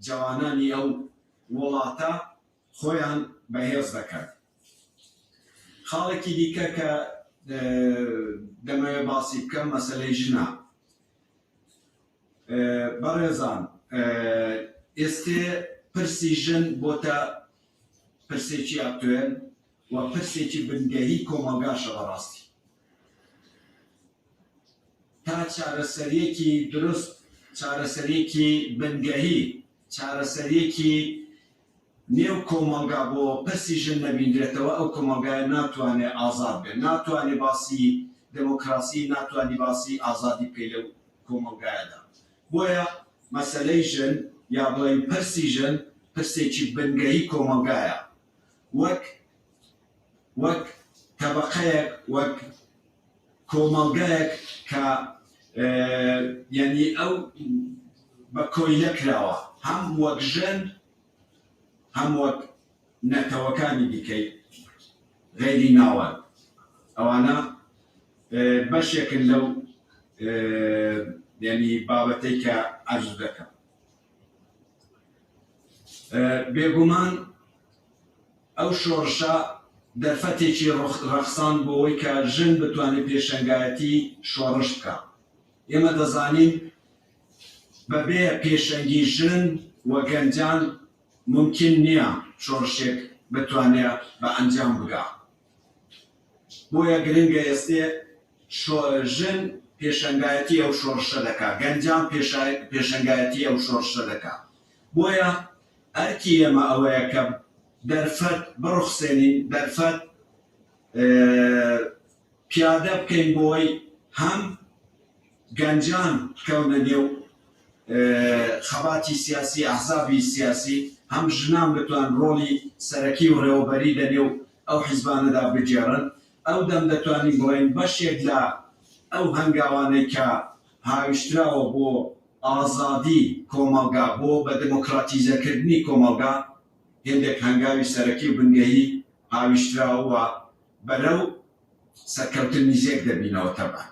جەوانانی ئەو وڵاتە خۆیان بەهێز دەکەن. خاڵێکی دیکە کە دەمەوێت باسی بکەم مەسەلەی ژنە. بەڕێزان، ئێستێ پرسی ژن بۆتە پرسێکی ئەکتوێل و پرسێکی بنگەهی کۆمەڵگاشە بەڕاستی. تا چارەسەریەکی دروست، چارەسەریەکی بنگەهی، چارەسەریەکی نێو کۆمەڵگا بۆ پرسی ژن نەبیندرێتەوە، ئەو کۆمەڵگایە ناتوانێت ئازاد بێت، ناتوانێت باسی دێمۆکراسی، ناتوانی باسی ئازادی بکەی لەو کۆمەڵگایەدا. بۆیە مەسەلەی ژن یا بڵێین پرسی ژن پرسێکی بنگەهی کۆمەڵگایە، وەک وەک تەبەقەیەک، وەک کۆمەڵگایەک کە یعنی ئەو بە کۆیلە کراوە، هەم وەک ژن هەم وەک نەتەوەکانی دیکەی غەیری ناوەند. ئەوانە بەشێکن لەو یعنی بابەتەی کە عەرز دەکەم. بێگومان ئەو شۆڕشە دەرفەتێکی ڕەخساند بۆوەی کە ژن بتوانێت پێشەنگایەتی شۆڕش بکا. ئێمە دەزانین بەبێ پێشەنگی ژن و گەنجان مومکین نییە شۆڕشێک بتوانێ بە ئەنجام بگا. بۆیە گرنگە ئێستێ ژن پێشەنگایەتی ئەو شۆڕشە دەکا، گەنجان پێشەنگایەتی ئەو شۆڕشە دەکا. بۆیە ئەرکی ئێمە ئەوەیە کە دەرفەت بڕوخسێنین، دەرفەت پیادە بکەین بۆی هەم گەنجان بکەونە نێو خەباتی سیاسی، ئەحزابی سیاسی، هەم ژنان بتوان ڕۆڵی سەرەکی و ڕێوەبەری لە نێو ئەو حیزبانەدا بگێڕن. ئەو دەم دەتوانین بڵێین بەشێک لە ئەو هەنگاوانەی کە هاویشتراوە بۆ ئازادی کۆمەڵگا، بۆ بە دێمۆکراتیزەکردنی کۆمەڵگا، هێندێک هەنگاوی سەرەکی و بنگەهی هاویشتراوە و بەرەو سەرکەوتن نیزێک دەبینەوە تەبعەن.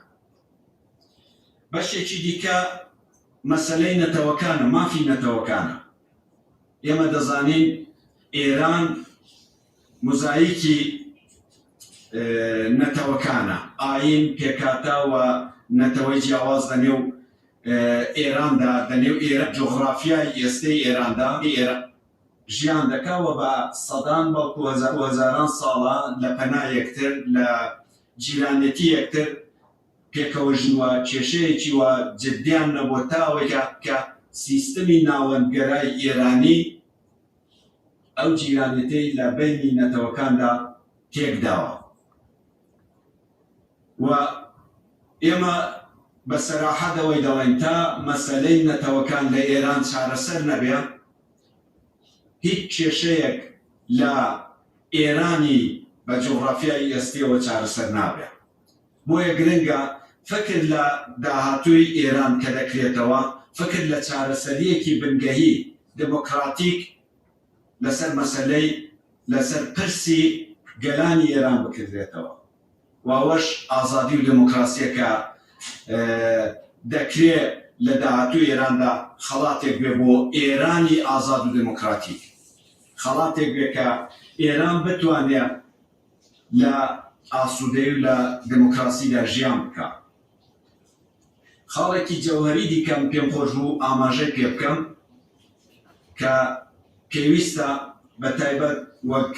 بەشێکی دیکە مەسەلەی نەتەوەکانە، مافی نەتەوەکانە. ئێمە دەزانین ئێران مۆزایکی نەتەوەکانە، ئایین، پێکهاتە و نەتەوەی جیاواز لە نێو ئێراندا، لە نێو ئێران، جوغرافیای ئێستەی ئێراندا ژیان دەکا و بە سەدان بەڵکو هەزاران ساڵە لە پەنا یەکتر، لە جیرانێتی یەکتر پێکەوە ژن و کێشەیەکی وا جددیان نەبووە تا ئەوەی کە سیستمی ناوەندگەرای ئێرانی ئەو جیرانێتەی لە بەینی نەتەوەکاندا تێکداوە و ئێمە بە سەراحەت ئەوەی دەڵێین تا مەسەلەی نەتەوەکان لە ئێران چارەسەر نەبێ هیچ کێشەیەک لە ئێرانی بە جوغڕافیای ئێستێوە چارەسەر نابێ. بۆیە گرنگە فکر لە داهاتووی ئێران کە دەکرێتەوە، فکر لە چارەسەرییەکی بنگەهی دێمۆکڕاتیک لەسەر مەسەلەی لەسەر پرسی گەلانی ئێران بکردرێتەوە و ئەوەش ئازادی و دێمۆکڕاسییە کە دەکرێ لە داهاتووی ئێراندا خەڵاتێک بێ بۆ ئێرانی ئازاد و دێمۆکڕاتیک، خەڵاتێک بێ کە ئێران بتوانێ لە ئاسوودەیی و لە دێموکراسیدا ژیان بکا. خاڵێکی جەوهەری دیکەم پێم خۆش بوو ئاماژەی پێ بکەم کە پێویستە بە تایبەت وەک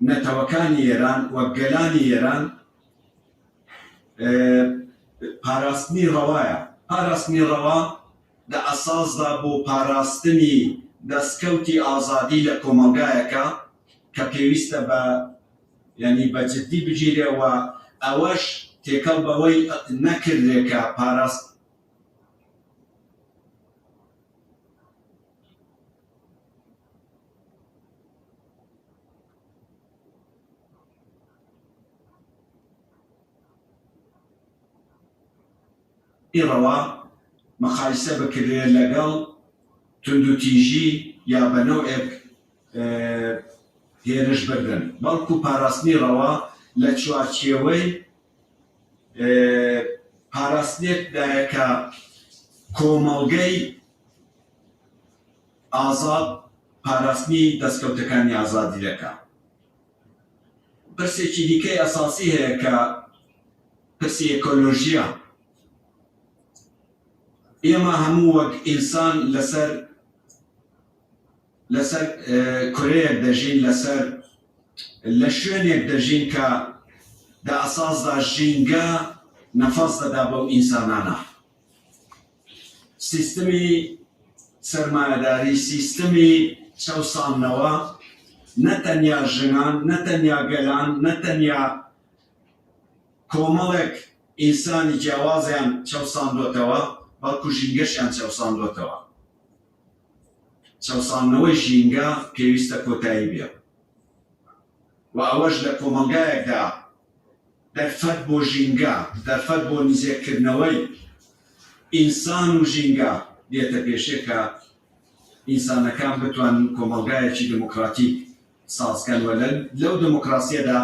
نەتەوەکانی ئێران، وەک گەلانی ئێران پاراستنی ڕەوایە. پاراستنی ڕەوا دە ئەساسدا بۆ پاراستنی دەسکەوتی ئازادی لە کۆمەڵگایەکە کە پێویستە بە یانی بە جدی بگیرێ و ئەوەش تێکەڵ بەوەی نەکردرێ کە پاراست. ڕەوا مەقایسە بکرێ لەگەڵ توندوتیژی یا بە نەوعێک هێرش بردن، بەڵکو پاراستنی ڕەوا لە چوارچێوەی پاراستنێکدایە کە کۆمەڵگەی ئازاد پاراستنی دەستکەوتەکانی ئازادی دەکا. پرسێکی دیکەی ئەساسی هەیە کە پرسی ئێکۆلۆژییە. ئێمە هەموو وەک ئینسان لەسەر لەسەر کورەیەک دەژین، لەسەر لە شوێنێک دەژین کە دە ئەساسدا ژینگە نەفەس دەدا بەو ئینسانانە. سیستمی سەرمایەداری، سیستمی چەوساندنەوە نە تەنیا ژنان، نە تەنیا گەلان، نە تەنیا کۆمەڵێک ئینسانی جیاوازیان چەوساندۆتەوە، بەڵکو ژینگەشیان چەوساندۆتەوە. چەوساندنەوەی ژینگە پێویستە کۆتایی بێ و ئەوەش لە کۆمەڵگایەکدا دەرفەت بۆ ژینگە، دەرفەت بۆ نزێککردنەوەی ئینسان و ژینگە دێتە پێشێ کە ئینسانەکان بتوانن کۆمەڵگایەکی دێمۆکڕاتیک سازکەن و لەو دێمۆکڕاسییەدا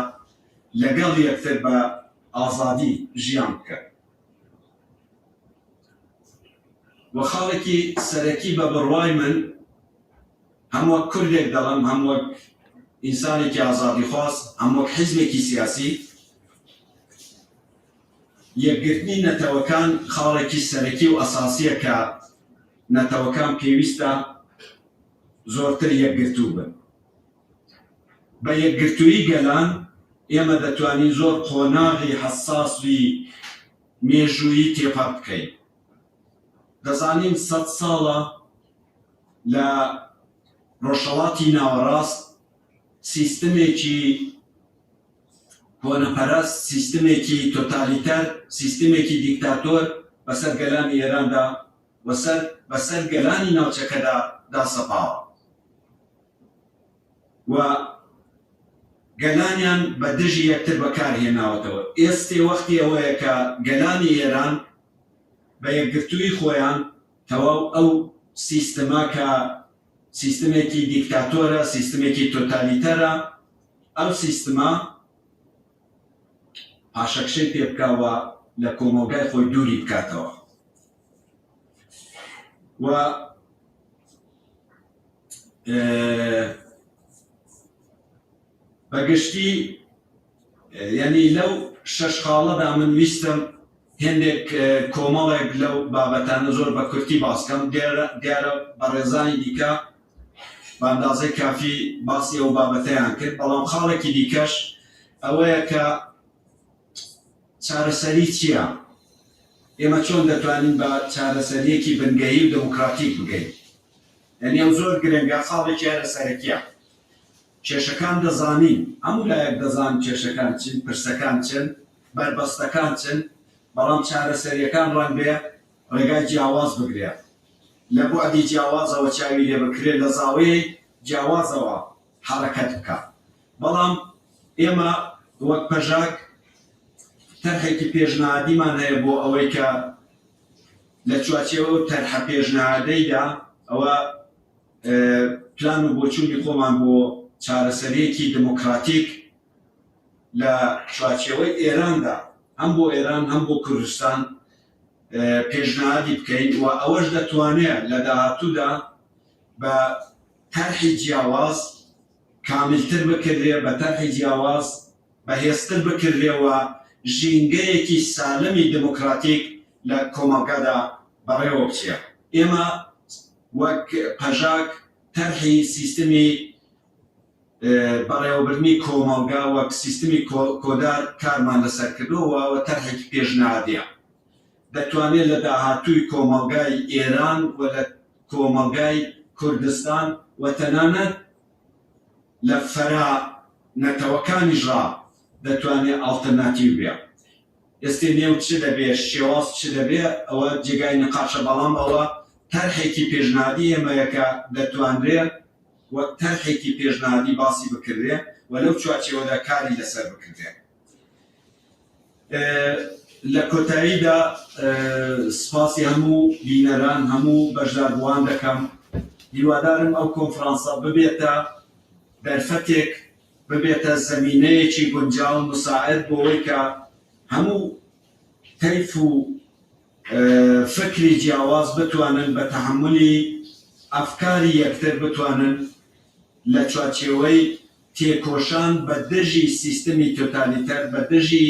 لەگەڵ یەکتر بە ئازادی ژیان بکەن. و خاڵێکی سەرەکی بە بڕوای من هەم وەک کوردێک دەڵێم هەم وەک. ئینسانێکی ئازادیخواز، هەم وەک حیزبێکی سیاسی، یەکگرتنی نەتەوەکان خاڵێکی سەرەکی و ئەساسییە کە نەتەوەکان پێویستە زۆرتر یەکگرتوو بن. بە یەکگرتوویی گەلان ئێمە دەتوانین زۆر قۆناغی حەساسی مێژوویی تێپەڕ بکەین. دەزانین سەدساڵە لە ڕۆژهەڵاتی ناوەڕاست سیستمێکی کۆنەپەرست، سیستمێکی تۆتالیتەر، سیستمێکی دیکتاتۆر بەسەر گەلانی ئێراندا و سەر بەسەر گەلانی ناوچەکەدا داسەپاوە و گەلانیان بە دژی یەکتر بەکار هێناوەتەوە. ئێستێ وەختی ئەوەیە کە گەلانی ئێران بە یەکگرتوویی خۆیان تەواو ئەو سیستمە کە سیستمێکی دیکتاتۆرە، سیستمێکی تۆتالیتەرە، ئەو سیستمە پاشەکشەی پێ بکا و لە کۆمەڵگای خۆی دووری بکاتەوە و بە گشتی یانی لەو شەش خاڵەدا من ویستم هێندێک کۆمەڵێک لەو بابەتانە زۆر بە کورتی باس کەم، دیارە بەڕێزانی دیکە بە ئەندازەی کافی باسی ئەو بابەتەیان کرد، بەڵام خاڵێکی دیکەش ئەوەیە کە چارەسەری چییە؟ ئێمە چۆن دەتوانین بە چارەسەرییەکی بنگەهی و دێموکراتیک بگەین؟ یانی ئەو زۆر گرنگە، خاڵێکی هەرە سەرەکییە. کێشەکان دەزانین، هەموو لایەک دەزانن کێشەکان چین، پرسەکان چن، بەربەستەکان چن، بەڵام چارەسەرییەکان ڕەنگبێ ڕێگای جیاواز بگرێ، لە بوعدی جیاوازەوە چاوی لێ بکرێ، لە زاویەی جیاوازەوە حەڕەکەت بکا. بەڵام ئێمە وەک پەژاک تەرحێکی پێشنهادیمان هەیە بۆ ئەوەی کە لە چواچێوە ئەو تەرحە پێشنهادەیدا ئەوە پلان و بۆچوونی خۆمان بۆ چارەسەرییەکی دموکراتیک لە چوارچێوەی ئێراندا هەم بۆ ئێران هەم بۆ کوردستان پێشنهادی بکەین و ئەوەش دەتوانێ لە داهاتوودا بە تەرحی جیاواز کاملتر بکردرێ، بە تەرحی جیاواز بەهێزتر بکردرێ و ژینگەیەکی سالمی دموکراتیک لە کۆمەڵگادا بەڕێوە بچێ. ئێمە وەک پەژاک تەرحی سیستمی بەڕێوەبردنی کۆمەڵگا وەک سیستمی کۆدار کارمان لەسەر کردووە و ئەوە تەرحێکی پێشنهادیە دەتوانێت لە داهاتووی کۆمەڵگای ئێران و لە کۆمەڵگای کوردستان و تەنانەت لە فەرا نەتەوەکانیشڕا دەتوانێ ئاڵترناتیو بێ. ئێستێ نێو چ دەبێ، شێواز چ دەبێ ئەوە جێگای نقاشە بەڵام ئەوە تەرحێکی پێشنهادی ئێمەیە کە دەتوانرێ وەک تەرحێکی پێشنهادی باسی بکردرێ و لەو چوارچێوەدا کاری لەسەر بکردرێ. لە کۆتاییدا سپاسی هەموو بینەران، هەموو بەشداربووان دەکەم. هیوادارم ئەو کۆنفرانسە ببێتە دەرفەتێک، ببێتە زەمینەیەکی گونجاو، مساعد بۆوەی کە هەموو تەیف و فکری جیاواز بتوانن بە تەحەمولی ئەفکاری یەکتر بتوانن لە چوارچێوەی تێکۆشان بە دژی سیستمی تۆتالیتەر، بە دژی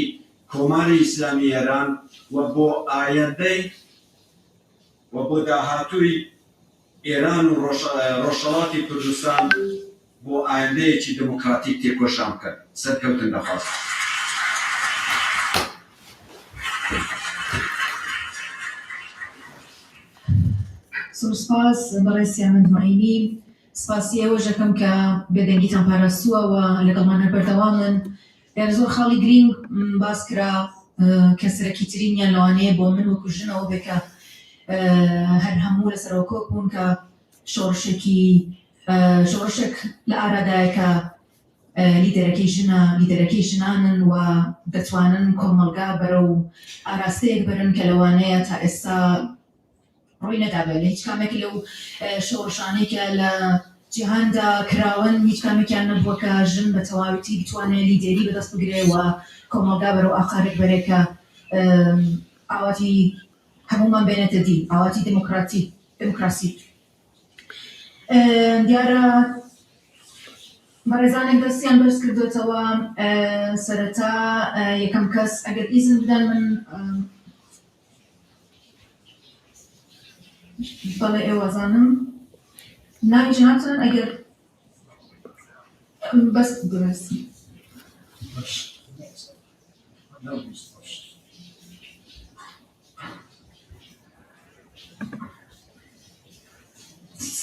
کۆماری ئیسلامی ئێران و بۆ ئایەندەی و بۆ داهاتووی ئێران و ڕۆژهەڵاتی کوردستان بۆ ئایندەیەکی دێموکراتیک تێکۆشان بکەن. سەرکەوتن دەخوازم. زۆر سپاس بەڕێز سیامەند موعینی. سپاسی ئێوەش دەکەم کە بێدەنگیتان پاراستووە و لەگەڵمان هەر بەردەوامن. دیارە زۆر خاڵی گرینگ باس کرا کە سەرەکیترینیان لەوانەیە بۆ من وەکو ژن ئەوە بێ کە هەر هەموو لەسەرەوە کۆک بوون کە شۆڕشێکی شۆڕشێک لە ئارادایە کە لیدەرەکەی ژنە، لیدەرەکەی ژنانن و دەتوانن کۆمەڵگا بەرەو ئاراستەیەک بەرن کە لەوانەیە تا ئێستا ڕووی نەدابێت. لە هیچ کامێک لەو شۆڕشانەی کە لە جیهاندا کراون هیچ کامێکیان نەبووە کە ژن بە تەواویتی بتوانێت لیدەری بەدەست بگرێ و کۆمەڵگا بەرەو ئاقارێک بەرێ کە ئاواتی هەموومان بێنێتە دی، ئاواتی دێموکراتی، دێموکراسی. دیارە. بەڕێزانێک دەستیان بەرز کردوێتەوە. سەرەتا یەکەم کەس ئەگەر ئیزن بدەن من بەڵێ ئێوەزانم ناوی جەنابتان ئەگەر بەس درست.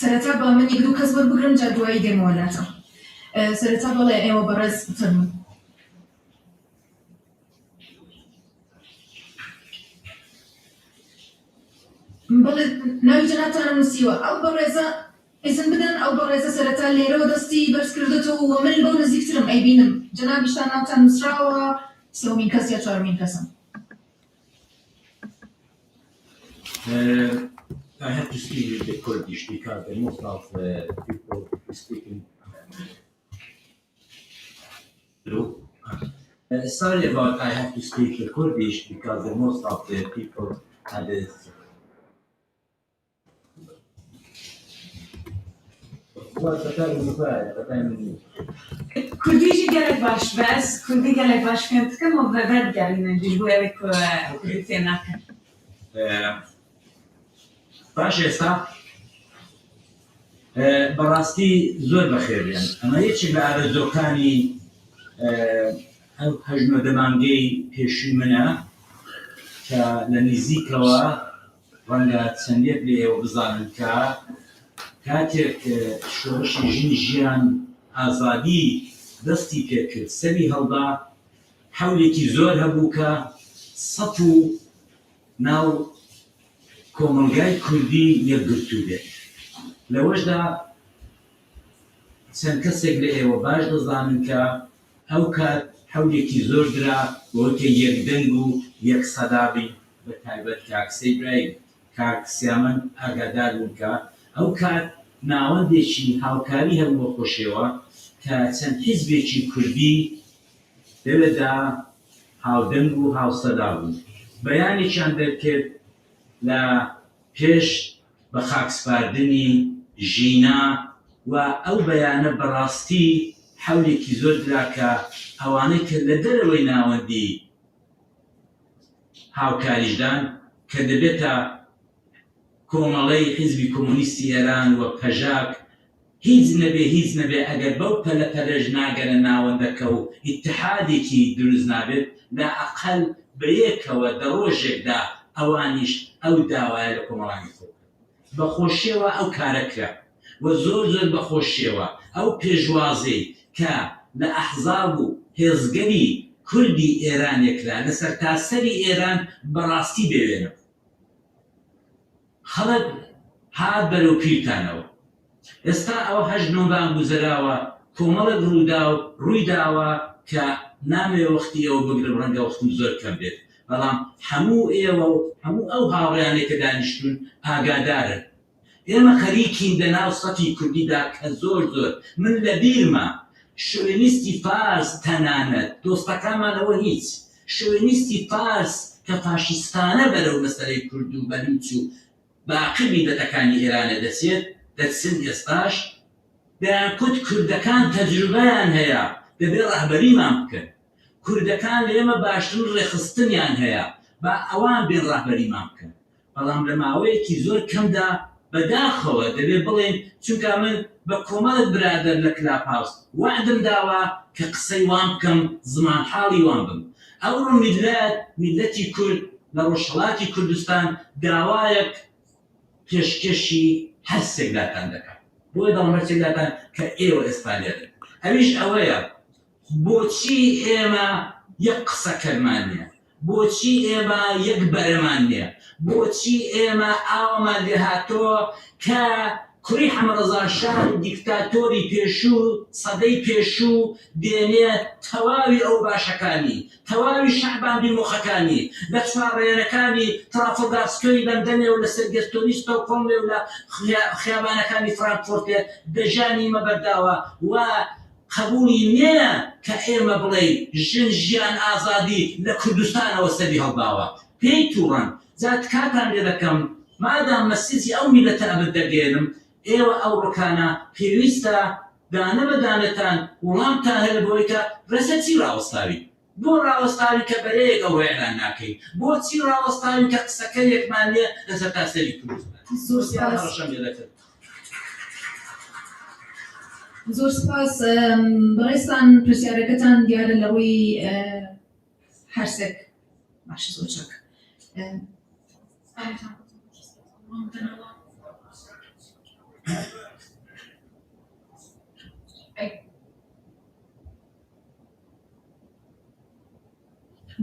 سەرەتا با من یەک دوو کەس وەربگرم جا دوایی دێمەوە لاتان. سەرەتا بەڵێ ئێوە بەڕێز فەرموون. بەڵێ ناوی جەنابتانم نووسیوە. ئەو بەڕێزە ئیزن بدەن ئەو بەڕێزە سەرەتا لێرەوە دەستی بەرز کردێتەوە و من بەو نزیکترم ئەیبینم. جەنابیشتان ناوتان نووسراوە، سێومین کەس یا چوارمین کەسم. I have to speak with the Kurdish because the most of the people speaking. Hello. Sorry about I have to speak the Kurdish because the most of the people had this. کوردی jî gelek baş be ez Kurdî gelek baş fêm dikim û vedigerînin jî ji bo ew ê ku Kurdî fêm nakin. باش ئێستا بەڕاستی زۆر بەخێربێن. ئەمە یەکێک لە ئارەزووەکانی ئەو هەژمەدە مانگەی پێشووی منە کە لە نزیکەوە ڕەنگە چەندێک لە ئێوە بزانن کە کاتێک شۆڕشی ژن ژیان ئازادی دەستی پێکرد سەری هەڵدا، حەولێکی زۆر هەبوو کە سەف و ناو کۆمەڵگای کوردی یەکگرتوو بێت. لەوەشدا چەند کەسێک لە ئێوە باش دەزانن کە ئەو کات حەولێکی زۆر درا بۆی کە یەکدەنگ و یەک سەدا بین، بە تایبەت کاک سەی برایم، کاک سیامەند ئاگادار بوون کە ئەو کات ناوەندێکی هاوکاری هەبوو بە خۆشیەوە کە چەند حیزبێکی کوردی لەوێدا هاودەنگ و هاوسەدا بوون. بەیانێکیان دەرکرد لە پێش بە خاکسپاردنی ژینا و ئەو بەیانە بەڕاستی حەولێکی زۆر درا کە ئەوانەی کە لە دەرەوەی ناوەندی هاوکاریشدان کە دەبێتە کۆمەڵەی حیزبی کۆمۆنیستی ئێران و پەژاک، هیچ نەبێ هیچ نەبێ ئەگەر بەو پەلە پەلەش ناگەنە ناوەندەکە و ئیتحادێکی دروست نابێت، لائەقەل بەیەکەوە دە ڕۆژێکدا ئەوانیش ئەو داوایە لە کۆمەڵانی خۆ بکەن. بە خۆشیەوە ئەو کارە کرا و زۆر زۆر بە خۆشیەوە ئەو پێشوازەی کە لە ئەحزاب و هێزگەلی کوردی ئێرانێ کرا لە سەرتاسەری ئێران بەڕاستی بێوێنە بوو. خەڵک هات بەرەو پیرتانەوە. ئێستا ئەوە هەشت نۆ مانگ گوزەراوە، کۆمەڵێک ڕووداو ڕووی داوە کە نامەوێ وەختی ئێوە بگرم، ڕەنگە وەختم زۆر کەم بێت، بەڵام هەموو ئێوە و هەموو ئەو هاوڕێیانەی کە دانیشتوون ئاگادارن. ئێمە خەریکین لەناو سەفی کوردیدا کە زۆر زۆر من لەبیرمە شۆوێنیستی فارس تەنانەت دۆستەکانمانەوە هیچ شۆوێنیستی فارس کە فاشیستانە بەرەو مەسەلەی کورد و بەلوچ و باقی میللەتەکانی ئێرانێ دەچێت دەچن ئێستاش دەیانکوت کوردەکان تەجروبەیان هەیە دەبێ ڕەهبەریمان بکەن، کوردەکان لە ئێمە باشترین ڕێکخستنیان هەیە با ئەوان بێن ڕەهبەریمان بکەن. بەڵام لە ماوەیەکی زۆر کەمدا بەداخەوە دەبێ بڵێین چونکە من بە کۆمەڵێک برادەر لە کلاپهاوس وەعدم داوە کە قسەی وان بکەم زمانحاڵی وان بم ئەوڕۆ میللەت میللەتی کورد لە ڕۆژهەڵاتی کوردستان داوایەک پێشکێشی هەر سێک لاتان دەکات بۆیە دەڵێم هەر سێک لاتان کە ئێوە ئێستا لێرەن ئەویش ئەوەیە بۆچی ئێمە یەک قسەکەرمان نییە؟ بۆچی ئێمە یەک بەرەمان نییە؟ بۆچی ئێمە ئاوامان لێهاتۆ کە کوڕی حەمەڕەزا شای دیکتاتۆری پێشوو سەدەی پێشوو دێنێ تەواوی ئەوباشەکانی، تەواوی شەعبان بیمۆخەکانی لە چوارڕێیەنەکانی ترافڵگار سکوێری لەندەنێ و لە سێرگێستۆنی ستۆکهۆڵمێ و لە خیابانەکانی فرانکفۆرتێ دە ژیانی ئیمە بەرداوە و قەبووڵی نییە کە ئێمە بڵێین ژن ژیان ئازادی لە کوردستانەوە سەری هەڵداوە پێی توڕەن جا تکاتان لێ دەکەم مادام message ی ئەو میللەتە ئەمن دەگەیەنم ئێوە ئەو ڕکانە پێویستە. دانە بە دانەتان وڵامتان هەبێ بەوەی کە لەسەر چی ڕاوەستاوین؟ بۆ ڕاوەستاوین کە بەرەیەک ئەوە ئیعلان ناکەین؟ بۆچی ڕاوەستاوین کە قسەکەرێکمان نیە لە سەرتاسەری کوردستان؟ زۆر پرسیارە سپاس. هەڕەشەم لێ دەکرد. زۆر سپاس بەڕێزتان پرسیارەکەتان دیارە لە ڕووی هەرسێک باشە زۆر چاک.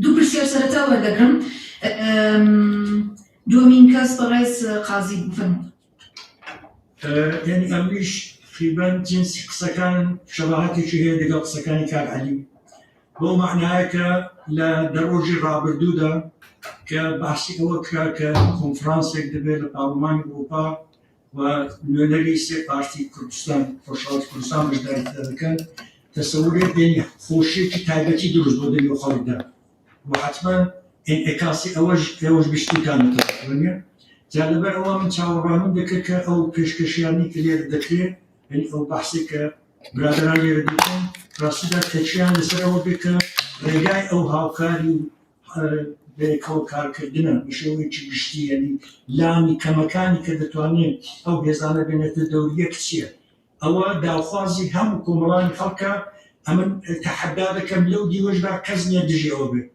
دوو پرسیار سەرەتا وەردەگرم. دووەمین کەس بەڕێز قازی بفەرموو. یعنی ئەمنیش تقریبا جنسی قسەکانم شەباهەتێکی هەیە لەگەڵ قسەکانی کاک عەلی بەو مەعنایە کە لە دە ڕۆژی ڕابردوودا کە باسی ئەوە کرا کە کۆنفرانسێک دەبێت لە پارلمانی ئەوروپا و نوێنەری سێ پارتی کوردستان ڕۆژهەڵاتی کوردستان بەشداری تێدا دەکەن تەسەورێک یعنی خۆشیەکی تایبەتی دروست بۆ دەنێو خەڵکدا و حتمما ئینعکاسی ئەوەش ئێوەش بیستوتانەتەوە وەنیە؟ جا لەبەر ئەوە من چاوەڕوانیم دەکرد کە ئەو پێشکەشیانەی کە لێرە دەکرێت یعنی ئەو بەحسێک کە برادەران لێرە دەکەن ڕاستیدا تەکیان لەسەر ئەوە بێت کە ڕێگای ئەو هاوکاری و بەیەکەوە کارکردنە بە شێوەیەکی گشتی یعنی لانی کەمەکانی کە دەتوانێت ئەو هێزانە بێنێتە دەور یەک چییە ئەوە داوخوازی هەموو کۆمەڵانی خەڵکە ئەمن تەحەدا دەکەم لەو دیوەشدا کەس نییە دژی ئەوە بێت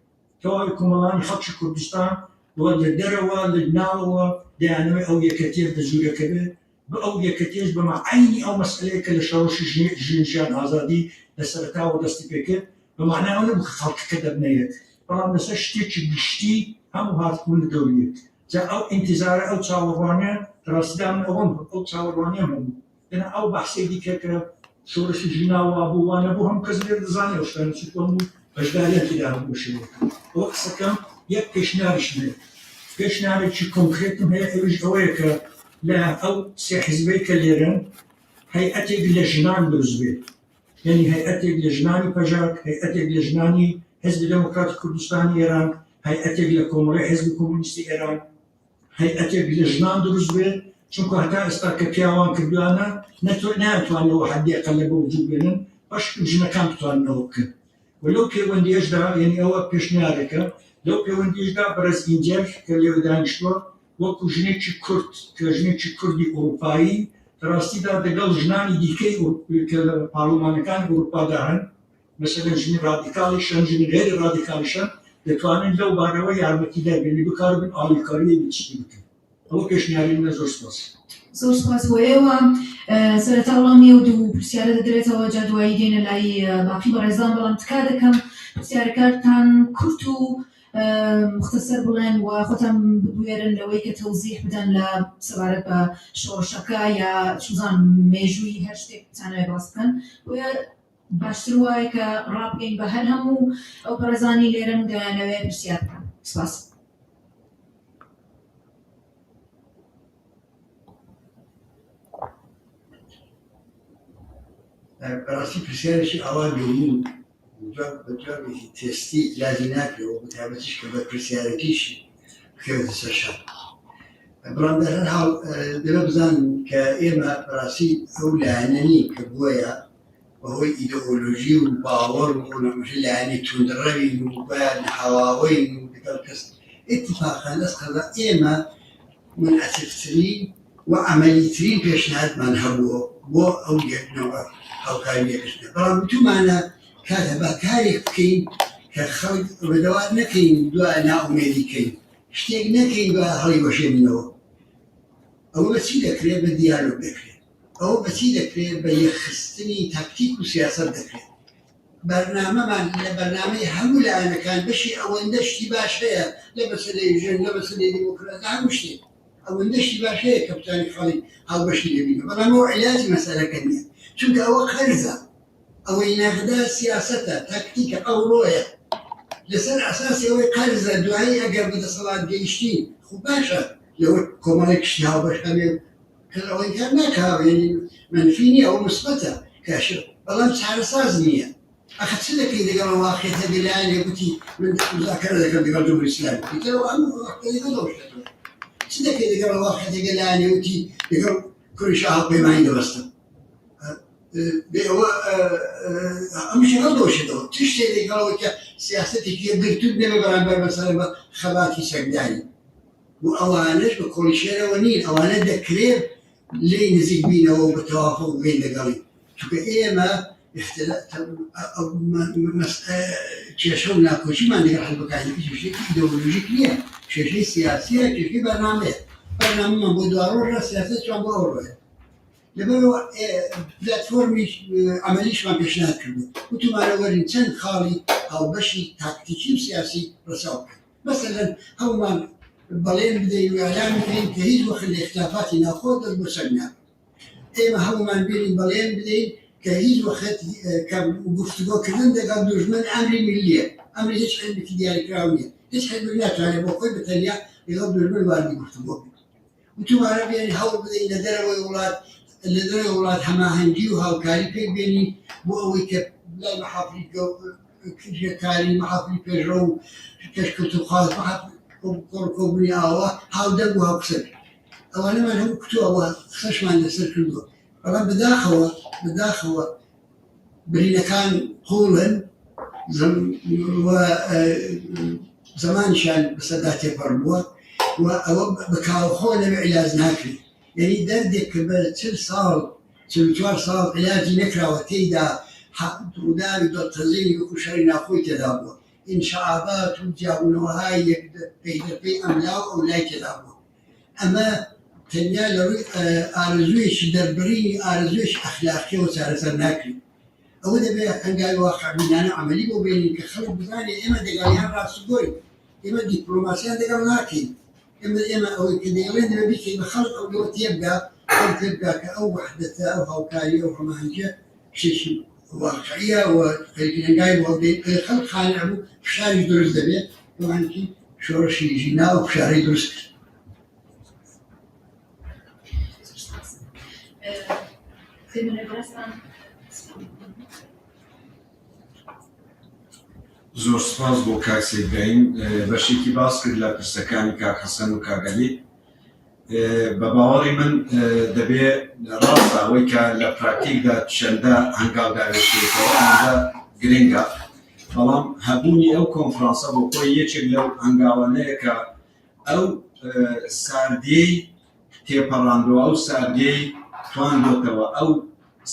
تەواوی کۆمەڵانی خەڵکی کوردستان و لە دەرەوە لە ناوەوە دەیانەوێت ئەو یەکەتیە بە جوورەکە بێت بە ئەو یەکەتیەش بەمە عەینی ئەو مەسئەلەیە کە لە شۆڕشی ژن ژیان ئازادی لە سەرەتاوە دەستی پێکرد بە مەعنای ئەوە نەبوو کە خەڵکەکە دەبنە یەک بەڵام لەسەر شتێکی گشتی هەموو هاتبوون لە دەوری یەک جا ئەو ئینتیزارە ئەو چاوەڕوانیە لە ڕاستیدا من ئەوەم ئەو چاوەڕوانیەم هەبوو دەنا ئەو بەحسەی دیکە کە شۆڕشی ژینا وا بوو وا نەبوو هەموو کەس لێرە دەزانێ ئەو شتانە چونکە هەموو بەشداریان تێدا هەبوو بە شێوەیەک ئەوە قسەکەم یەک پێشنیاریشم هەیە پێشنیارێکی کۆنکرێتم هەیە ئەویش ئەوەیە کە لە ئەو سێ حیزبەی کە لێرەن هەیئەتێک لە ژنان دروست بێت یعنی هەیئەتێک لە ژنانی پەژاک هەیئەتێک لە ژنانی حیزبی دێموکراتی کوردستانی ئێران هەیئەتێک لە کۆمەڵەی حیزبی کۆمۆنیستی ئێران هەیئەتێک لە ژنان دروست بێت چونکە هەتا ئێستا کە پیاوان کردویانە نەیانتوانیەوە حەدی ئەقەلە بە وجود بێنن باش ژنەکان بتوانن ئەوە بکەن و لەو پەیوەندیەشدا یعنی ئەوە پێشنیارێکە لەو پەیوەندیشدا بەڕێز ئینجەر کە لێرە دانیشتووە وەکو ژنێکی کورد کە ژنێکی کوردی ئەوروپایی لە ڕاستیدا دەگەڵ ژنانی دیکەی کە لە پارلمانەکانی ئەوروپادا هەن مەسەلەن ژنی ڕادیکاڵیشن ژنی غەیری ڕادیکاڵیشن دەتوانن لەو بارەوە یارمەتیدەر بن بکاربن ئالیکاریی چی بکەن ئەوە پێشنیاری منە زۆر سپاس. زۆر سپاس بۆ ئێوە. سەرەتا وەڵامی ئەو دوو پرسیارە دەدرێتەوە جا دوایی دێنە لای باقی بەڕێزان بەڵام تکا دەکەم پرسیارەکانتان کورت و مختصر بڵێن و خۆتان ببوێرن لەوەی کە تەوزیح بدەن لە سەبارەت بە شۆڕشەکە یا چوزان مێژووی هەر شتێک بتانەوێ باس بکەن بۆیە باشتر وایە کە ڕابگەین بە هەر هەموو ئەو بەڕێزانی لێرەن و دەیانەوێ پرسیار بکەن. سپاس. بەڕاستی پرسیارێکی ئاوا گرنگ بە جوابێکی تێستی لازی ناکرێت و بەتایبەتیش کە بەرپرسیارێتیشی بکەوێتە سەر شان. بەڵام در هەر حاڵ دەبێ بزانن کە ئێمە بەڕاستی ئەو لایەنە نین کە بۆیە بەهۆی ئیدئۆلۆژی و باوەڕ و ئەو نەمەشە لایەنی توندڕەوین و بۆیان هەواوەین و لەگەڵ کەس ئیتفاقا لەس قەزا ئێمە منعطفترین و عەمەلیترین پێشنهادمان هەبووە بۆ ئەو یەکنەوە هاوکاری یەکگرتنە بەڵام وتومانە کاتە با کارێک بکەین کە خەڵک ئومێدەوار نەکەین دوای نائومێدی کەین شتێک نەکەین دوای هەڵیوەشێنینەوە ئەوە بە چی دەکرێت بە دیالۆگ دەکرێت ئەوە بە چی دەکرێت بە یەکخستنی تاکتیک و سیاسەت دەکرێت بەرنامەمان لە بەرنامەی هەموو لایەنەکان بەشی ئەوەندە شتی باش هەیە لە مەسەلەی ژن لە مەسەلەی دیموکرات لە هەموو شتێک ئەوەندە شتی باش هەیە کە بتوانین خاڵی هاوبەشی لێبینەوە بەڵام ئەوە عیلاجی مەسەلەکە نییە چونکە ئەوە قەرزە ئەوەی نەغدە سیاسەتە تاکتیکە ئەوڕۆیە لەسەر ئەساسی ئەوەی قەرزە دوایی ئەگەر بە دەسەڵات گەیشتین خو باشە لەوە کۆمەڵێک شتی هاوبەش هەبێ کەس ئەوە ئینکار ناکا یعنی مەنفی نییە ئەوە مثبەتە کە بەڵام چارەساز نییە ئەخە چ دەکەی لەگەڵ واقعیەتە لەلایەنێک گوتی من مذاکرە دەکەم لەگەڵ جمهوری ئیسلامی ئیتر ئەو هەموو وەختە لەگەڵ ئەو شتەوە چ دەکەی لەگەڵ واقعیەتە لەلایەنێک وتی لەگەڵ کوڕی شا هاوپەیمانی دەبەستم. بێ ئەوە ئەمشی هەڵدەوەشێتەوە چ شتێک لەگەڵ ئەوەی کە سیاسەتێکی یەکگرتوو نەبێ بەرامبەر مەسەلەن بە خەباتی چەکداری و ئەوانەش بە کۆڵی شێرەوە نین، ئەوانە دەکرێ لێی نزیک بینەوە و بە تەوافوق بگەین لەگەڵی، چونکە ئێمە کێشە و ناکۆکیمان لەگەڵ حزبەکانی تر کێشەیەکی ئیدۆلۆژیک نییە، کێشەی سیاسییە، کێشەی بەرنامەیە. بەرنامەمان بۆ دواڕۆژە، سیاسەتیشمان بۆ ئەوڕۆیە. لەبەرئەوە پلاتفۆرمی عەمەلیشمان پێشنیار کردووە، وتومانە وەرین چەند خاڵی هاوبەشی تاکتیکی و سیاسی ڕەچاو بکەین. مەسەلەن هەموومان بەڵێن بدەین و ئیعلان بکەین کە هیچ وەخت لە ئیختلافاتی ناوخۆ دەست بۆ چەک نابەین. ئێمە هەموومان بێنین بەڵێن بدەین کە هیچ وەخت کە گفتوگۆکردن دەگەڵ دوژمن ئەمری میللیە، ئەمری هیچ حیزبێکی دیاریکراو نییە. هیچ حیزبێک ناتوانێت بۆ خۆی بە تەنیا لەگەڵ دوژمن واردی گفتوگۆ بێت. وتومانە بێنین هەوڵ بدەین لە دەرەوەی وڵات لە دەرەوەی وڵات هەماهەنگی و هاوکاری پێک بێنین بۆ ئەوەی کە لای مەحافلی کرێکاری، مەحافلی پێشڕەو و پێشکەوتوخواز، کۆڕ کۆبوونی ئاوا هاودەنگ و هاوقسە بین. ئەوانەمان هەموو کوتووە و قسەشمان لەسەر کردووە. بەڵام بەداخەوە بەداخەوە برینەکان قووڵن و زەمانیشیان بەسەردا تێپەڕ بووە و ئەوە بە کاوەخۆ نەبێ عیلاج ناکرێت. یعنی دەردێک کە بە 40 ساڵ 44 ساڵ عیلاجی نەکراوە، تێیدا ڕووداوی دڵتەزێنی وەکو شەڕی ناوخۆی تێدا بووە، ئینشعابات و جیابوونەوەهای یەک پەی دەرپەی ئەملا و ئەولای تێدا بووە. ئەمە تەنیا لە ڕووی ئارەزوویەکی دەربڕینی ئارەزوویەکی ئەخلاقیەوە چارەسەر ناکرێت. ئەوە دەبێت هەنگاوی واقعبینانە عەمەلی بۆ بێنین کە خەڵک بزانێت ئێمە دەگەڵیان ڕاستگۆین، ئێمە دیپلۆماسیان دەگەڵ ناکەین. ئێمە ئەوەی کە دەیڵێن دەبێت بیکەین بە خەڵک، ئەو لەوە تێبگا، خەڵک تێبگا کە ئەو وەحدەتە، ئەو هاوکاری، ئەو هەماهەنگیە شتێکی واقعیە و خەریکین هەنگاوی بۆ هەڵدەین. ئەگەر خەڵک قانع بوو فشاریش دروست دەبێت، ئەوانێکی شۆڕشی ژینا و فشارەی دروست کرد. زۆر سپاس بۆ کاک سەید برایم، بەشێکی باس کرد لە پرسەکانی کاک حەسەن و کاک عەلی. بە باوەڕی من دەبێ ڕاستە ئەوەی کە لە پراکتیکدا چەندە هەنگاو داوێتێتەوە ئەوەندە گرنگە، بەڵام هەبوونی ئەو کۆنفرانسە بۆ خۆی یەکێک لەو هەنگاوانەیە کە ئەو ساردیەی تێپەڕاندووە، ئەو ساردیەی تواندۆتەوە، ئەو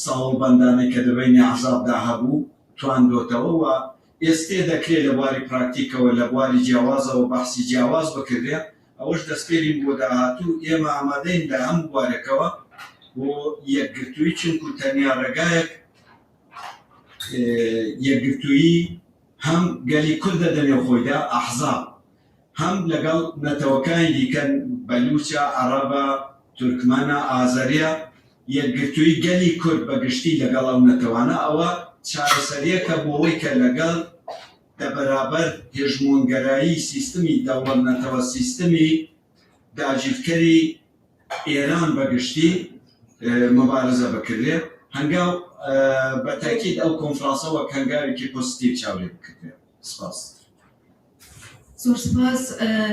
ساوڵبەندانەی کە دەبەینی ئەحزابدا هەبوو تواندۆتەوە و ئێستێ دەکرێ لە بواری پراکتیکەوە لە بواری جیاوازەوە بەحسی جیاواز بکردێ، ئەوەش دەسپێرین بۆ داهاتوو. ئێمە ئامادەین لە هەموو بوارێکەوە بۆ یەکگرتوویی، چونکو تەنیا ڕێگایەک یەکگرتوویی هەم گەلی کوردە دەنێو خۆیدا ئەحزاب، هەم لەگەڵ نەتەوەکانی دیکە بەلوچە، عەڕەبە، تورکمەنە، ئازەریە، یەکگرتوویی گەلی کورد بە گشتی لەگەڵ ئەو نەتەوانە ئەوە چارەسەریەکە بۆوەی کە لەگەڵ دە بەرابەر هێژمۆنگەرایی سیستمی دەوڵەت نەتەوە سیستمی داگیرکەری ئێران بە گشتی موبارزە بکردێ. هەنگاو بە تەئکید ئەو کۆنفرانسە وەک هەنگاوێکی پۆزیتیڤ چاو لێ بکردێ. سپاس. زۆر سپاس.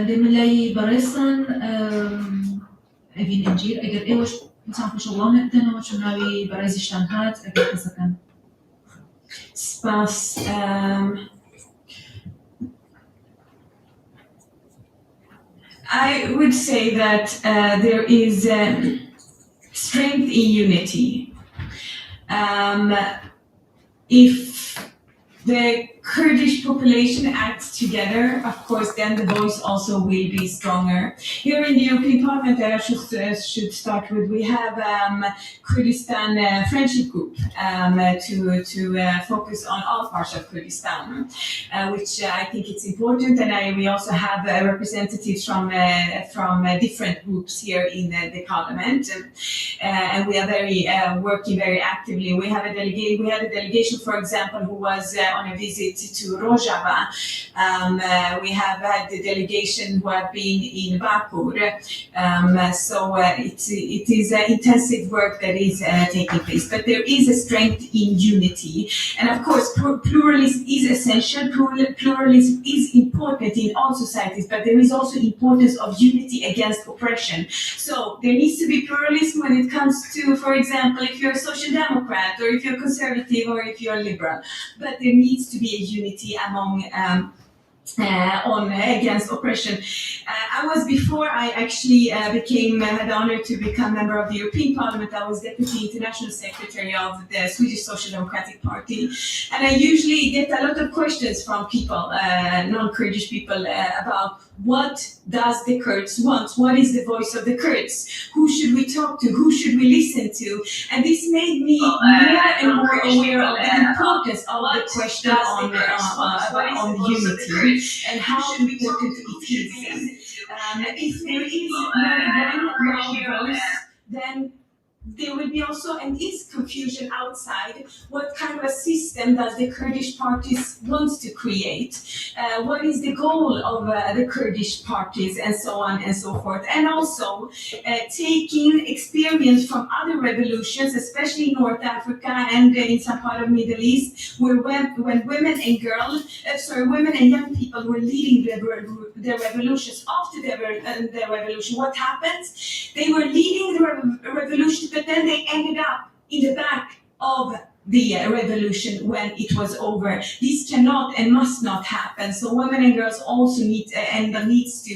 دێمە لای بەڕێزتان ئەڤین ئەنجیر، ئەگەر ئێوەش پێتان خۆشە وڵامێک بدەنەوە چون ناوی بەڕێزیشتان هات ئەگەر حەزەکەن. سپاس. I would say that there is strength in unity. If the Kurdish population acts together, of course, then the voice also will be stronger. Here in the European Parliament, I should start with, we have Kurdistan Friendship Group to focus on all parts of Kurdistan, which I think it's important. And we also have representatives from different groups here in the Parliament. And we are working very actively. We have a delegate, we had a delegation, for example, who was on a visit visit to Rojava. Um, uh, we have had the delegation who have been in Bakur. Um, uh, so uh, it, it is uh, intensive work that is uh, taking place. But there is a strength in unity. And of course, pluralism is essential. Pluralism is important in all societies, but there is also importance of unity against oppression. So there needs to be pluralism when it comes to, for example, if you're a social democrat or if you're conservative or if you're liberal. But there needs to be a unity among um, on against oppression. I was before I actually became had the honor to become member of the European Parliament. I was deputy international secretary of the Swedish Social Democratic Party, and I usually get a lot of questions from people, non-Kurdish people, about what does the Kurds want? What is the voice of the Kurds? Who should we talk to? Who should we listen to? And this made me more and more aware of the importance of the question on on unity and how important it is. If there is not one loud voice, then there will be also and is confusion outside. What kind of a system does the Kurdish parties want to create? What is the goal of the Kurdish parties, and so on and so forth? And also taking experience from other revolutions, especially in North Africa and in some part of Middle East, where when, when women and girls, sorry, women and young people were leading the, the revolutions after the, the revolution, what happens? They were leading the revolution, but then they ended up in the back of the revolution when it was over. This cannot and must not happen. So women and girls also need and needs to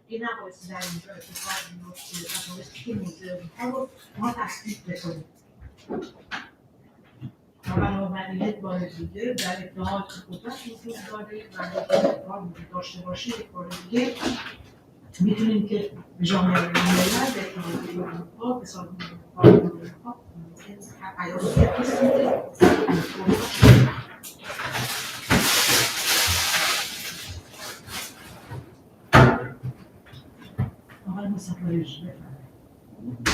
این نباید در اینجا اتفاق میفته و باعث که مدل رو ما تصدیق بکنیم و بنابراین یک بار دیگه در اتحاد قدرت وجود داره و اگر اتحاد وجود داشته باشه یک بار دیگه میتونیم که به جامعه بین‌الملل به اتحادیه اروپا به سازمان اروپا این پیام رو بفرستیم که آقای مصطفی بفرمایید.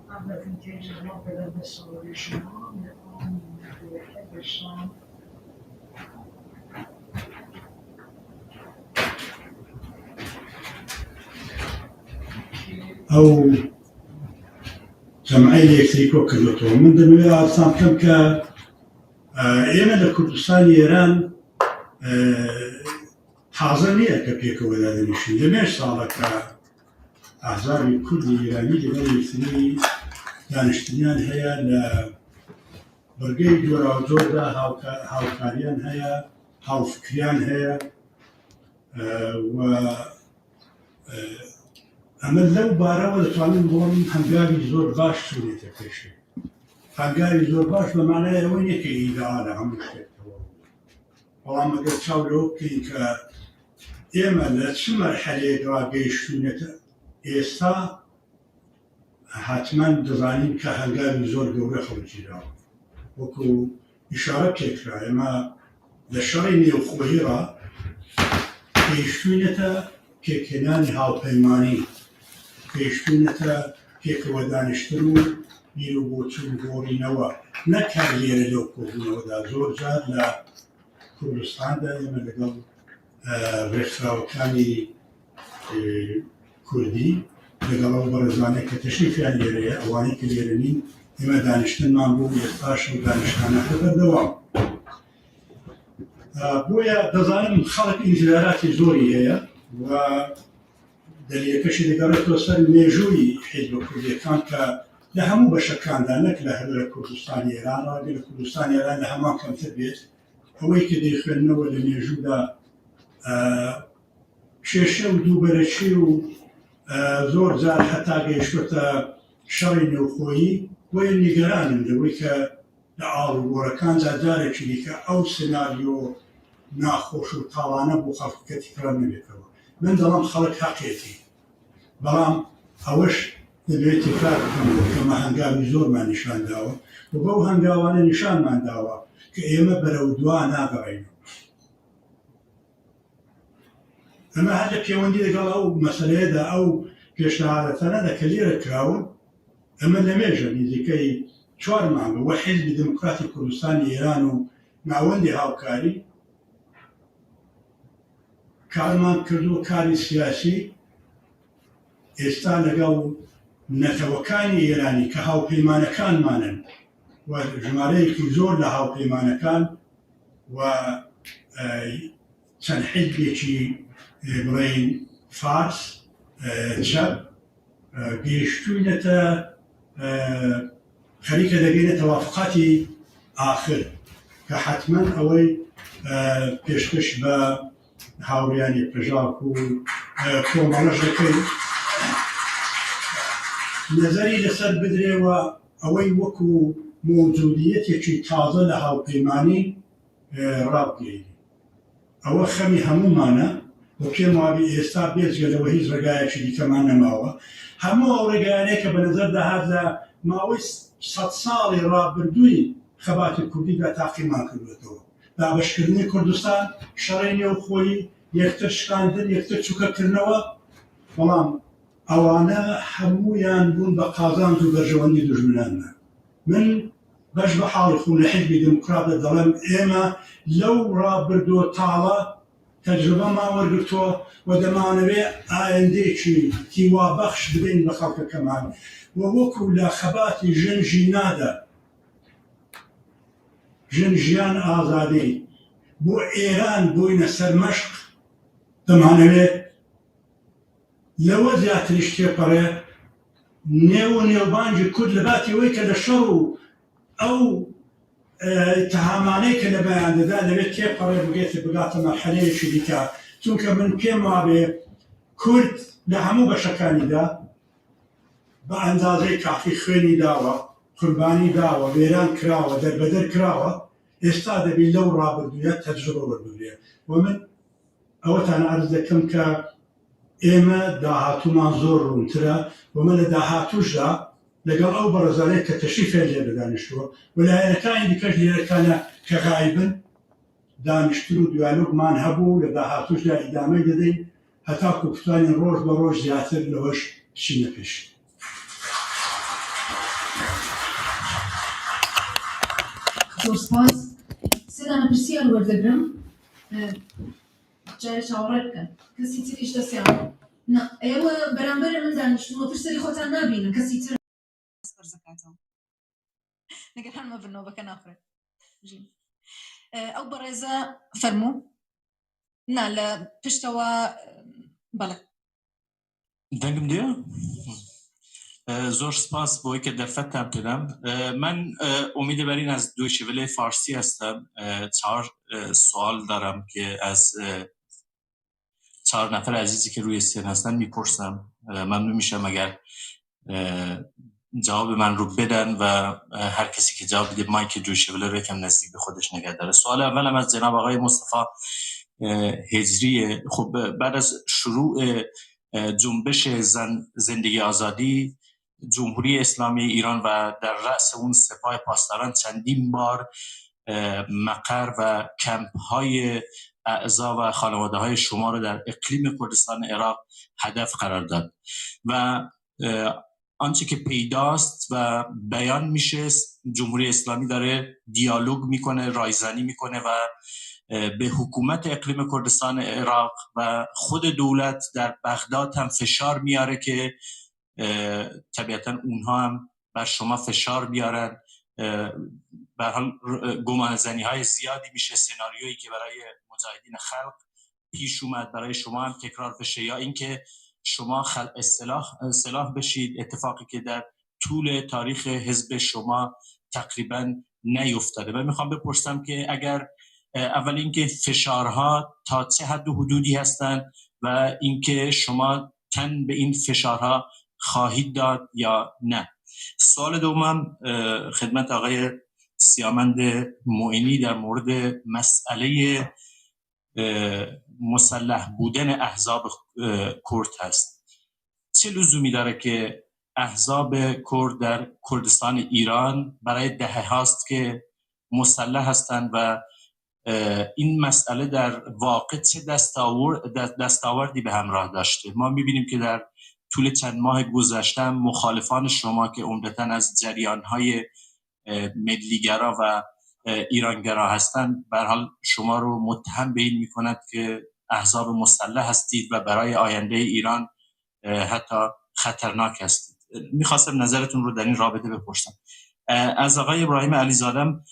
قبل از اینکه جواب بدم به سوال شما میخوام بشم ئەو جەمعەی لە یەکتری کۆ کردوێتەوە. من دەمەوێت ئاسان بکەم کە ئێمە لە کوردستانی ئێران تازە نییە کە پێکەوە دادەنیشین. لە مێژ ساڵە کە ئەحزابی کوردی ئێرانی لەگەڵ یەکتری دانیشتنیان هەیە، لە بڕگەی جۆراوجۆردا هاوکاریان هەیە، هاوفکریان هەیە و ئەمە لەو بارەوە دەتوانم بڵێم هەنگاوی زۆر باش چوونێتە پێشێ. هەنگاوی زۆر باش بە مانای ئەوە نییە کە ئیدەئالە هەموو شتێک تەواو بوو، بەڵام ئەگەر چاو لەوە بکەین کە ئێمە لە چ مەرحەلەیەک ڕاگەیشتوونەتە ئێستا، حتمما دەزانین کە هەنگاوی زۆر گەورە هەڵگیراوە. وەکو ئیشارە پێکرا ئێمە لە شەڕی نێوخۆیی ڕا گەیشتوینەتە پێکهێنانی هاوپەیمانی، گەیشتوینەتە پێکەوە دانیشتن و بیر و بۆچوون گۆڕینەوە، نەک هەر لێرە لەو کۆبوونەوەدا، زۆر جار لە کوردستاندا ئێمە لەگەڵ ڕێکخراوەکانی کوردی، لەگەڵ ئەو بەڕێزانەی کە تەشریفیان لێرەیە، ئەوانەی کە لێرە نین، ئێمە دانیشتنمان بوو، ئێستاش ئەو دانیشتانە هەر بەردەوام. بۆیە دەزانم خەڵک ئینتیزاراتی زۆری هەیە و دەلیلەکەشی دەگەڕێتەوە سەر مێژووی حیزبە کوردیەکان کە لە هەموو بەشەکاندا، نەک لە هەر لە کوردستانی ئێران، ڕەنگە لە کوردستانی ئێران لە هەمان کەمتر بێت، ئەوەی کە دەیخوێندنەوە لە مێژوودا کێشە و دووبەرەکی و زۆر جار هەتا گەیشتۆتە شەڕی نێوخۆیی. بۆیە نیگەرانم لەوەی کە لە ئاڵوگۆڕەکاندا جارێکی دیکە ئەو سناریۆ ناخۆش و تاڵانە بۆ خەڵکەکە تیکرار نەبێتەوە. من دەڵێم خەڵک هەقێتی، بەڵام ئەوەش دەبێت تکرار بکەمەوە کە مە هەنگاوی زۆرمان نیشان داوە و بەو هەنگاوانە نیشانمان داوە کە ئێمە بەرەو دوا ناگەڕێینەوە. ئەمە هەر لە پێوەندی لەگەڵ ئەو مەسەلەیەدا ئەو پێشنهارەتانەدا کە لێرە کراون، ئەمە لەمێژە نیزیکەی چوار مانگە وە حیزبی دێموکراتی کوردستانی ئێران و ناوەندی هاوکاری کارمان کردووە، کاری سیاسی ئێستا لەگەڵ نەتەوەکانی ئێرانی کە هاوپەیمانەکانمانن و ژمارەیەکی زۆر لە هاوپەیمانەکان و چەند حیزبێکی بڵێین فارس چەپ گەیشتووینەتە خەریکە دەگەینە تەوافقاتی ئاخر کە حەتمەن ئەوەی پێشکەش بە هاوڕیانی پژاک و کۆمەڵەش دەکەین نەزەری لەسەر بدرێ و ئەوەی وەکو مەوجودیەتێکی تازە لە هاوپەیمانی ڕابگەیەنین. ئەوە خەمی هەموومانە و پێم وابێ ئێستا بێجگە لەوە هیچ ڕێگایەکی دیکەمان نەماوە. هەموو ئەو ڕێگایانەی کە بە نەزەر دەهات لە ماوەی سەد ساڵی ڕابردووی خەباتی کوردیدا تاقیمان کردووەتەوە. دابەشکردنی کوردستان، شەڕی نێوخۆیی، یەکتر شکاندن، یەکتر چوکەکردنەوە، بەڵام ئەوانە هەموویان بوون بە قازانج و بەرژەوەندی دوژمنانمان. من بەش بە حاڵی خۆم لە حیزبی دێموکراتدا دەڵێم ئێمە لەو ڕابردووە تاڵە تەجروبەمان وەرگرتووە و دەمانەوێ ئایندەیەکی هیوابەخش بدەین بە خەڵکەکەمان و وەکوو لە خەباتی ژن ژینادا ژن ژیان ئازادی بۆ ئێران بووینە سەرمەشق دەمانەوێ لەوە زیاتریش تێپەڕێ نێو و نێوبانگی کورد لە باتی ئەوەی کە لە شەڕ و ئەو ئیتهامانەی کە لە بەیان دەدا لەوێ تێپەڕێ بگێتە بگاتە مەرحەلەیەکی دیکە چونکە من پێم وابێ کورد لە هەموو بەشەکانیدا بە ئەندازەی کافی خوێنی داوە، قوربانی داوە، وێران کراوە، دەربەدەر کراوە، ئێستا دەبی لەو ڕابردوویە تەجروبە وەربگرێ و من ئەوەتان عەرز دەکەم کە ئێمە داهاتوومان زۆر ڕوونترە و من لە داهاتووشدا لەگەڵ ئەو بەڕێزانەی کە تەشریفیان لێرە دانیشتووە و لایەنەکانی دیکەش لێرەکانە کە غایبن دانیشتن و دیالۆگمان هەبوو و لە داهاتووشدا ئیدامەی دەدەین هەتاکوو بتوانین ڕۆژ بە ڕۆژ زیاتر لەوەش بچینە پێش. زۆر سپاس. سێ دانە پرسیار وەردەگرم. جارێ چاوەڕێ بکەن کەسی تریش دەستیان نا ئێوە بەرامبەر من دانیشتن و تر سەری خۆتان نابینن کەسی تر دەست بەرزەکاتەوە نگەران مەبن نۆبەکە ناخورێت ژین ئەو بەڕێزە فەرموو نا لە پشتەوە بەڵێ دەنگم دێ؟ زۆر سپاس بۆی کە دەرفەتتان پێدام. من امید بر این از دویچه وله فارسی هستم. چهار سوال دارم که از چهار نفر عزیزی که روی سن هستن میپرسم. ممنون میشم اگر جواب من رو بدن و هر کسی که جواب بده مایک دویچه وله رو یکم نزدیک به خودش نگه داره. سوال اولم از جناب آقای مصطفی هجریه. خب بعد از شروع جنبش زن زندگی آزادی جمهوری اسلامی ایران و در رأس اون سپاه پاسداران چندین بار مقر و کمپ های اعضا و خانواده های شما رو در اقلیم کردستان عراق هدف قرار داد و آنچه که پیداست و بیان میشه جمهوری اسلامی داره دیالوگ میکنه، رایزنی میکنه و به حکومت اقلیم کردستان عراق و خود دولت در بغداد هم فشار میاره که طبیعتا اونها هم بر شما فشار بیارن. به هر حال گمان زنی های زیادی میشه، سناریویی که برای مجاهدین خلق پیش اومد برای شما هم تکرار بشه، یا اینکه شما خلع سلاح بشید، اتفاقی که در طول تاریخ حزب شما تقریبا نیفتاده. من میخوام بپرسم که اگر اول اینکه فشارها تا چه حد و حدودی هستند و اینکه شما تن به این فشارها خواهید داد یا نه. سوال دومم خدمت آقای سیامند معینی در مورد مسئله مسلح بودن احزاب کرد هست. چه لزومی داره که احزاب کرد در کردستان ایران برای دهه هاست که مسلح هستند و این مسئله در واقع چه دستاوردی به همراه داشته؟ ما میبینیم که در طول چند ماه گذشته مخالفان شما که عمدتا از جریان‌های ملیگرا و ایرانگرا هستند، به هر حال شما رو متهم به این میکنند که احزاب مسلح هستید و برای آینده ایران حتی خطرناک هستید. میخواستم نظرتون رو در این رابطه بپرسم. از آقای ابراهیم علیزادم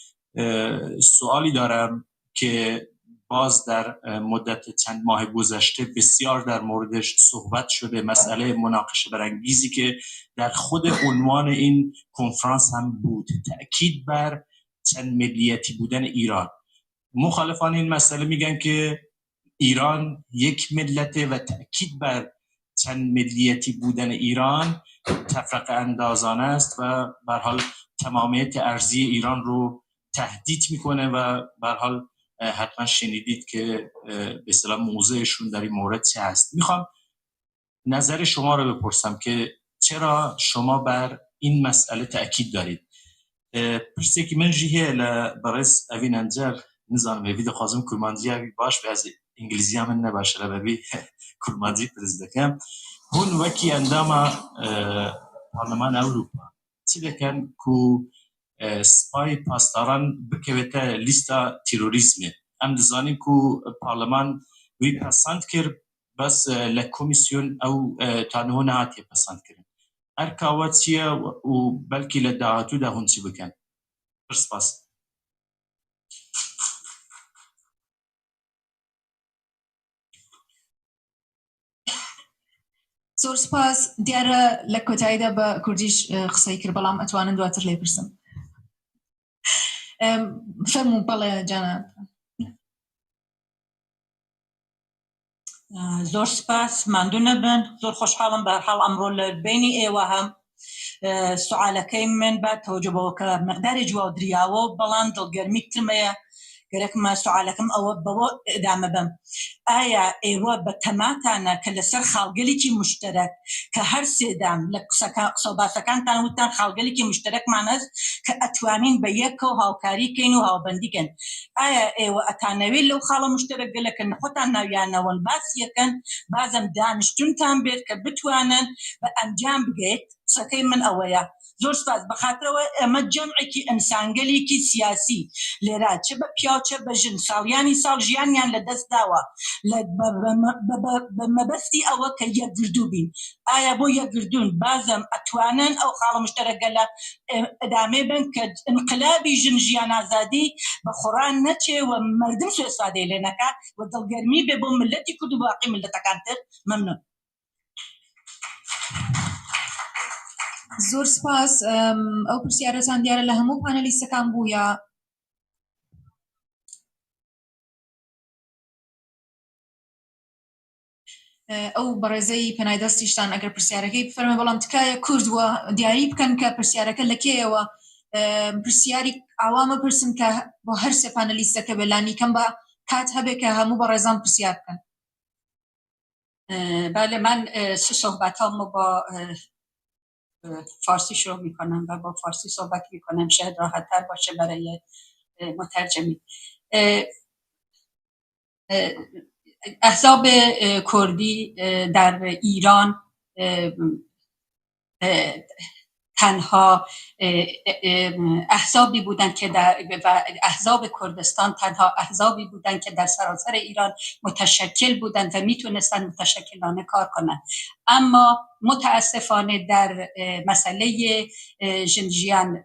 سوالی دارم که باز در مدت چند ماه گذشته بسیار در موردش صحبت شده، مسئله مناقشه برانگیزی که در خود عنوان این کنفرانس هم بود، تأکید بر چند ملیتی بودن ایران. مخالفان این مسئله میگن که ایران یک ملته و تأکید بر چند ملیتی بودن ایران تفرقه اندازانه است و به هر حال تمامیت ارضی ایران رو تهدید میکنه و به هر حال حتما شنیدید که به اصطلاح موضعشون در این مورد چه هست. میخوام نظر شما رو بپرسم که چرا شما بر این مسئله تأکید دارید. پرسێکی من ژی هەیە لە بەڕێز ئەڤین ئەنجەر، نزانم هێوی دەخوازم کورمانجی ئەوی باش بێ، ئەز ئینگلیزیا من نەباشە لە بەبی کورمانجی پرس دەکەم. هون وەکی ئەنداما پارلەمان ئەوروپا چ دەکەن کو سپای پاسداران بکەوێتە لیستا تیرۆریزمێ؟ ئەم دەزانین کو پارلەمان وی پەسەند کرد، بەس لە کۆمیسیۆن ئەو تانەوە نەهاتیە پەسەند کردن. ئەرکاوە چییە و بەلکی لە داهاتوودا هون چ بکەن؟ زۆر سپاس. زۆر سپاس. دیارە لە کۆتاییدا بە کوردیش قسەی کرد، بەڵام ئەتوانن دواتر لێ پرسم. فەرموو. بەڵێ جانە. زۆر سپاس، ماندوو نەبن. زۆر خۆشحاڵم بە هەرحاڵ ئەمڕۆ لە بینی ئێوە هەم. سوالەکەی من بە تەوەجۆ بەوە کە مقداری جواب دریاوە، بەڵام دڵگەرمی ترمەیە گەرەکمە سوالەکەم ئەوە بەوە ئەدامە بەم. ئایا ئێوە بە تەماتانە کە لەسەر خاڵگەلێکی مشتەرەک کە هەر سێدان لە قسە و باسەکانتان وتان خاڵگەلێکی مشتەرەکمان هەست کە ئەتوانین بە یەکەوە هاوکاری کەین و هاوبەندی کەن، ئایا ئێوە ئەتانەوێت لەو خاڵە مشتەرەک گەلەکە خۆتان ناویانەوەن باس یەکەن، بازم دانیشتونتان بێت کە بتوانن بە ئەنجام بگەیت؟ قسەکەی من ئەوەیە. زۆر سپاس. بەخاترەوە ئەمە جەمعێکی ئینسانگەلێکی سیاسی لێرە چ بە پیاو چ بە ژن ساڵیانی ساڵ ژیانیان لە دەست داوە بە مەبەستی ئەوە کە یەکگردوو بین. ئایا بۆ یەکگردوون بازم ئەتوانن ئەو خاڵە مشتەرەکگەلە ئەدامێ بن کە ئینقلابی ژن ژیان ئازادی بە خۆڕان نەچێ و مردم سوێسادەی لێ نەکات و دڵگەرمی بێ بۆ ملەتی کورد و باقی ملەتەکانتر؟ مەمنون. زۆر سپاس. ئەو پرسیارەتان دیارە لە هەموو پانەلیستەکان بوو یا ئەو بەڕێزەی پەنای دەستیشتان ئەگەر پرسیارەکەی بفەرمە، بەڵام تکایە کورد وە دیاری بکەن کە پرسیارەکە لە کێیەوە. پرسیاری ئاوامە پرسن کە بۆ هەر سێ پانەلیستەکە بێ، لانی کەم بە کات هەبێ کە هەموو بەڕێزان پرسیار بکەن. بله، من صحبت با فارسی شروع میکنم و با فارسی صحبت میکنم، شاید راحت‌تر باشه برای مترجمی. احزاب کردی در ایران تنها احزابی بودند که در و احزاب کردستان تنها احزابی بودند که در سراسر ایران متشکل بودند و میتونستند متشکلانه کار کنند، اما متاسفانه در مسئله ژن ژیان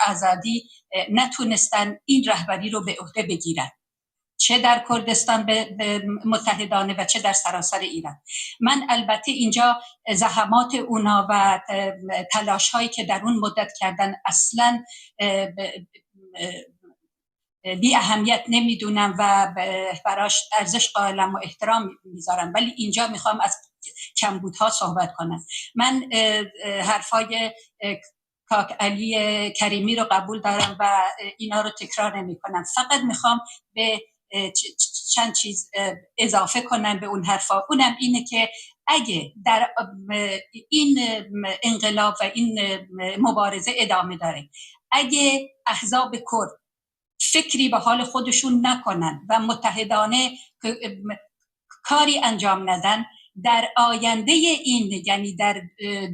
آزادی نتونستن این رهبری رو به عهده بگیرن، چه در کردستان به متحدانه و چه در سراسر ایران. من البته اینجا زحمات اونا و تلاش هایی که در اون مدت کردن اصلا بی اهمیت نمیدونم و براش ارزش قائلم و احترام میذارم، ولی اینجا میخوام از کمبودها صحبت کنم. من حرفای کاک علی کریمی رو قبول دارم و اینا رو تکرار نمی کنم، فقط میخوام به چند چیز اضافه کنم به اون حرفا. اونم اینه که اگه در این انقلاب و این مبارزه ادامه داره، اگه احزاب کرد فکری به حال خودشون نکنن و متحدانه کاری انجام ندن، در آینده این، یعنی در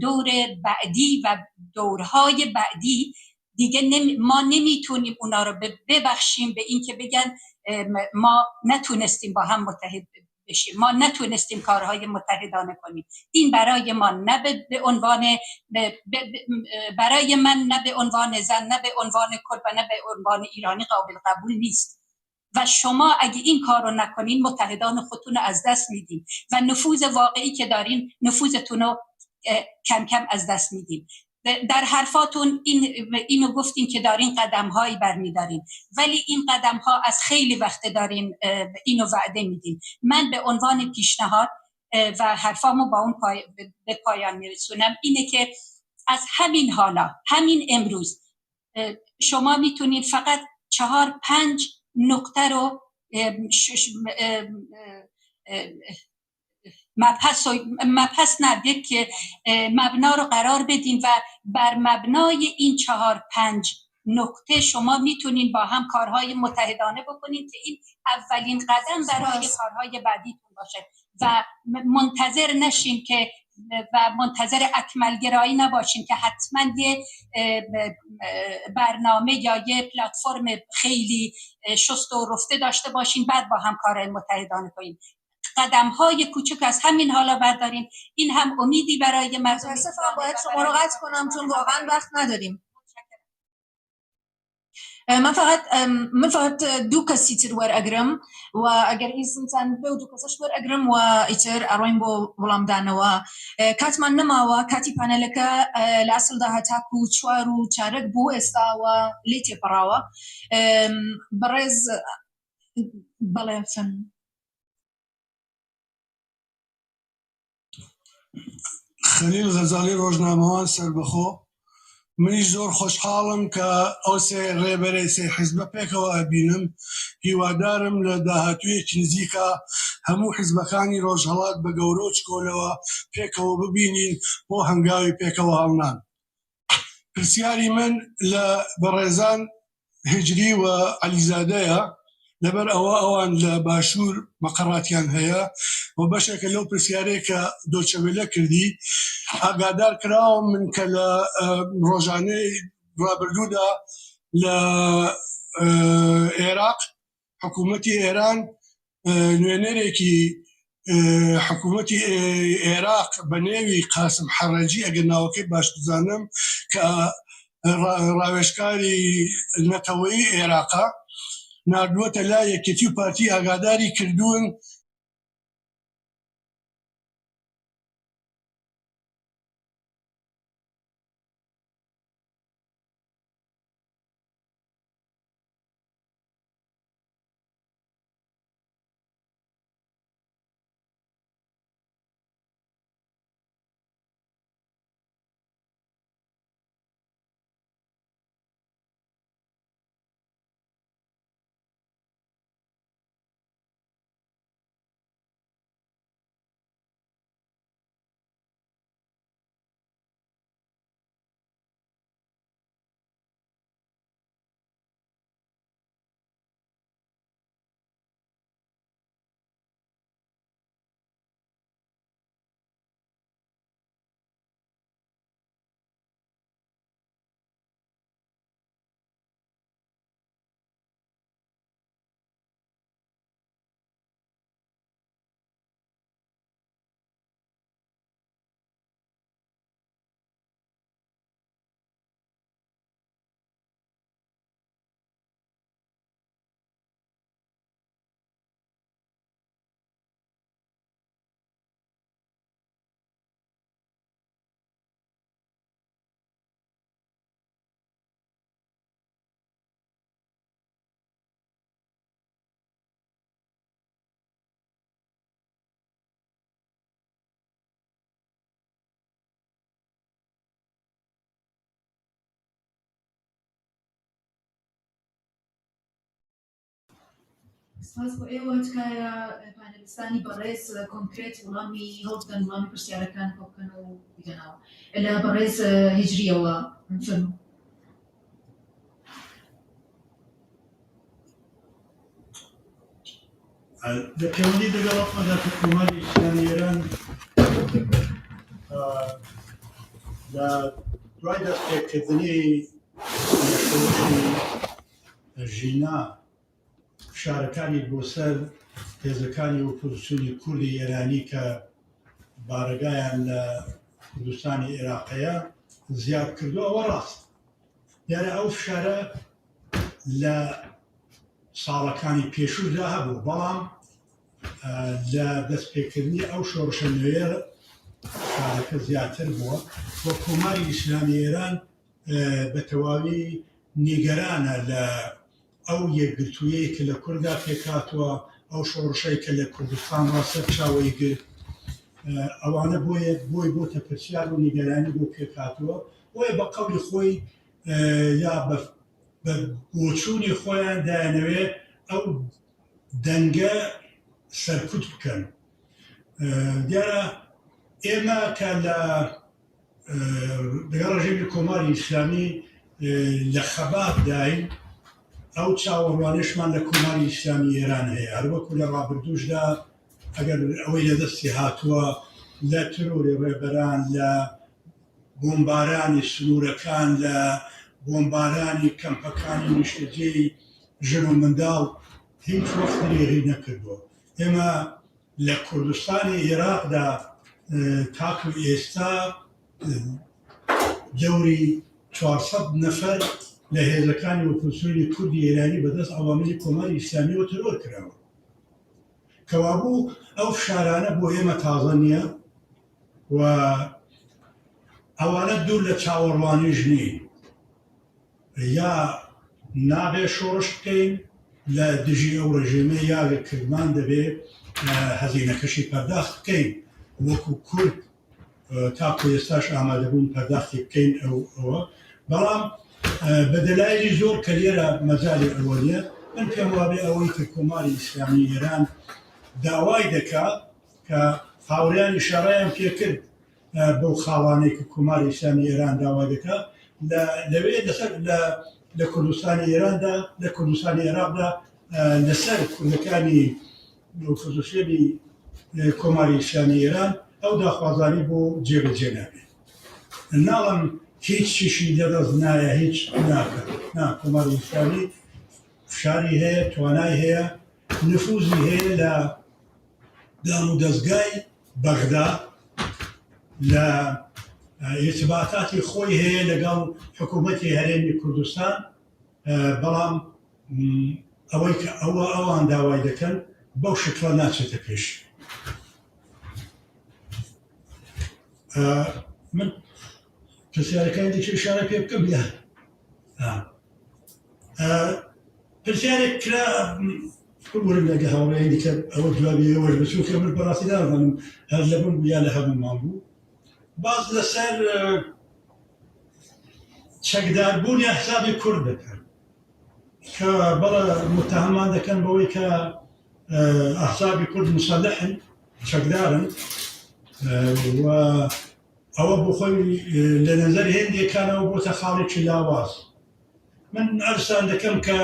دور بعدی و دورهای بعدی دیگه ما نمیتونیم اونا رو ببخشیم به این که بگن ما نتونستیم با هم متحد بشیم، ما نتونستیم کارهای متحدانه کنیم. این برای ما نه به عنوان برای من نه به عنوان زن، نه به عنوان کرد و نه به عنوان ایرانی قابل قبول نیست. و شما اگه این کار رو نکنین متحدان خودتون رو از دست میدین و نفوذ واقعی که دارین نفوذتون رو کم کم از دست میدین. در حرفاتون اینو گفتین که دارین قدم هایی برمیدارین، ولی این قدم ها از خیلی وقت دارین اینو وعده میدین. من به عنوان پیشنهاد و حرفامو با اون به پایان میرسونم اینه که از همین حالا، همین امروز شما میتونین فقط 4-5 نقطه رو مبحث نه، یک مبنا رو قرار بدین و بر مبنای این 4-5 نقطه شما میتونین با هم کارهای متحدانه بکنین که این اولین قدم برای کارهای بعدیتون باشه و منتظر نشین که و منتظر اکملگرایی نباشین که حتما یه برنامه یا یه پلتفرم خیلی شست و رفته داشته باشین بعد با هم کارهای متحدانه کنین. قدم های کوچک از همین حالا برداریم. این هم امیدی برای مردم. متاسفم باید شما رو قطع کنم چون واقعا وقت نداریم. من فقط دوو کەسی تر وەرئەگرم و ئەگەر ئیزنتان بێ و دوو کەسەش وەرئەگرم و ئیتر ئەڕۆین بۆ وەڵامدانەوە. کاتمان نەماوە، کاتی پانێلەکە لە ئەسڵدا هەتاکو 4:15 بوو، ئێستاوە لێ تێپەڕاوە. بەڕێز بەڵێ فەرموو. خەلیل غەزالی ڕۆژنامەوان سەربەخۆ. منیش زۆر خۆشحاڵم کە ئەو سێ ڕێبەرەی سێ حیزبە پێکەوە ئەبینم. هیوادارم لە داهاتوویەکی نزیکە هەموو حیزبەکانی ڕۆژهەڵات بە گەورە و چکۆلەوە پێکەوە ببینین بۆ هەنگاوی پێکەوە هەڵنان. پرسیاری من لە بەڕێزان هجری و عەلیزادەیە، لەبەر ئەوە ئەوان لە باشوور مەقەڕاتیان هەیە و بەشێکە لەو پرسیارەیە کە دۆچەوێلە کردی. ئاگادار کراوم من کە لە ڕۆژانەی ڕابردوودا لە عێراق حکوومەتی ئێران نوێنەرێکی حکوومەتی عێراق بە نێوی قاسم حەڕەجی، ئەگەر ناوەکەی باش بزانم، کە ڕاوێژکاری نەتەوەیی عێراقە، ناردووەتە لای یەکێتی و پارتی، ئاگاداری کردوون سپاس بۆ ئێوە. تکایە پانێلیستانی بەڕێز کۆنکرێت وەڵامی هەوڵ بدەن وەڵامی پرسیارەکان کۆ بکەن و بیدەنەوە. لە بەڕێز هیجریەوە فەرموو. لە پەیوەندی لەگەڵ ئەوەدا کە کۆماری ئیسلامی ئێران لە دوای دەستپێکردنی شۆڕشی ژینا فشارەکانی بۆ سەر هێزەکانی ئۆپۆزیسیۆنی کوردی ئێرانی کە بارەگایان لە کوردستانی عێراقەیە زیاد کردو ئەوە ڕاست دیارە ئەو فشارە لە ساڵەکانی پێشوودا هەبوو بەڵام لە دەستپێکردنی ئەو شۆڕشە نوێیە فشارەکە زیاتر بووە و کۆماری ئیسلامی ئێران بە تەواوی نیگەرانە لە ئەو یەکگرتوویەی کە لە کوردا پێکهاتووە، ئەو شۆڕشەی کە لە کوردستان ڕا سەرچاوەی گرت، ئەوانە بۆیە بۆی بۆتە پرسیار و نیگەرانی بۆ پێکهاتووە، بۆیە بە قەولی خۆی یا بە بۆچوونی خۆیان دایانەوێ ئەو دەنگە سەرکوت بکەن. دیارە ئێمە کە لە لەگەڵ ڕژێمی کۆماری ئیسلامی لە خەباتداین، ئەو چاوەڕوانیشمان لە کۆماری ئیسلامی ئێران هەیە، هەروەکو لە ڕابردووشدا ئەگەر ئەوەی لە دەستی هاتووە لە ترۆری ڕێبەران، لە بۆمبارانی سنوورەکان، لە بۆمبارانی کەمپەکانی نیشتەجێی ژن و منداڵ هیچ وەخت درێغی نەکردووە. ئێمە لە کوردستانی ئێراقدا تاکو ئێستا دەوری 400 نەفەر لە هێزەکانی ئۆپۆزسیۆنی کوردی ئێرانی بەدەست عەواملی کۆماری ئیسلامیەوە ترۆر کراون. کەوابوو ئەو فشارانە بۆ ئێمە تازە نییە و ئەوانە دوور لە چاوەڕوانیش نین. یا نابێ شۆڕش بکەین لە دژی ئەو ڕژێمە یا کردمان دەبێ هەزینەکەشی پەرداخت بکەین وەکو کورد تاکو ئێستاش ئامادەبوون پەرداختی بکەین ئەو ئەوە بەڵام بە دەلایلی زۆر کە لێرە مەجالی ئەوە نییە من پێم وابێ ئەوەی کە کۆماری ئیسلامی ئێران داوای دەکا کە هاوڕیان ئیشارەیان پێکرد بەو خاڵانەی کە کۆماری ئیسلامی ئێران داوای دەکا لە لەوێ لەسەر لە لە کوردستانی ئێراندا لە کوردستانی عێراقدا لەسەر کوردەکانی ئۆپۆزیسیۆنی کۆماری ئیسلامی ئێران ئەو داخوازانی بۆ جێبەجێ نابێت ناڵم هیچ چیشی لەدەست نایە هیچ ناکە نا کۆماری ئیسلامی فشاری هەیە توانای هەیە نفوزی هەیە لە دامودەزگای بەغدا لە ئیرتباتاتی خۆی هەیە لەگەڵ حکوومەتی هەرێمی کوردستان بەڵام ئەوەی کە ئەوە ئەوان داوای دەکەن بەو شکڵە ناچێتە پێش. من پرسیارەکانی دیکە ئیشارە پێ بکەم یا پرسیارێک کرا ببورن لەگە هاوڕێی دیکە ئەوە جوابی ئێوەش بچوو کە من بەڕاستی نازانم هەر لە بم بوو یا لە هەموومان بوو باس لەسەر چەکداربوونی حسابی کورد دەکەن کە بەڵێ متهەمان دەکەن بەوەی کە ئەحزابی کورد مسەلحن چەکدارن و ئەوە بۆ خۆی لە نەزەر هێندێکانەوە بۆتە خاڵێکی لاواز من ئەرزتان دەکەم کە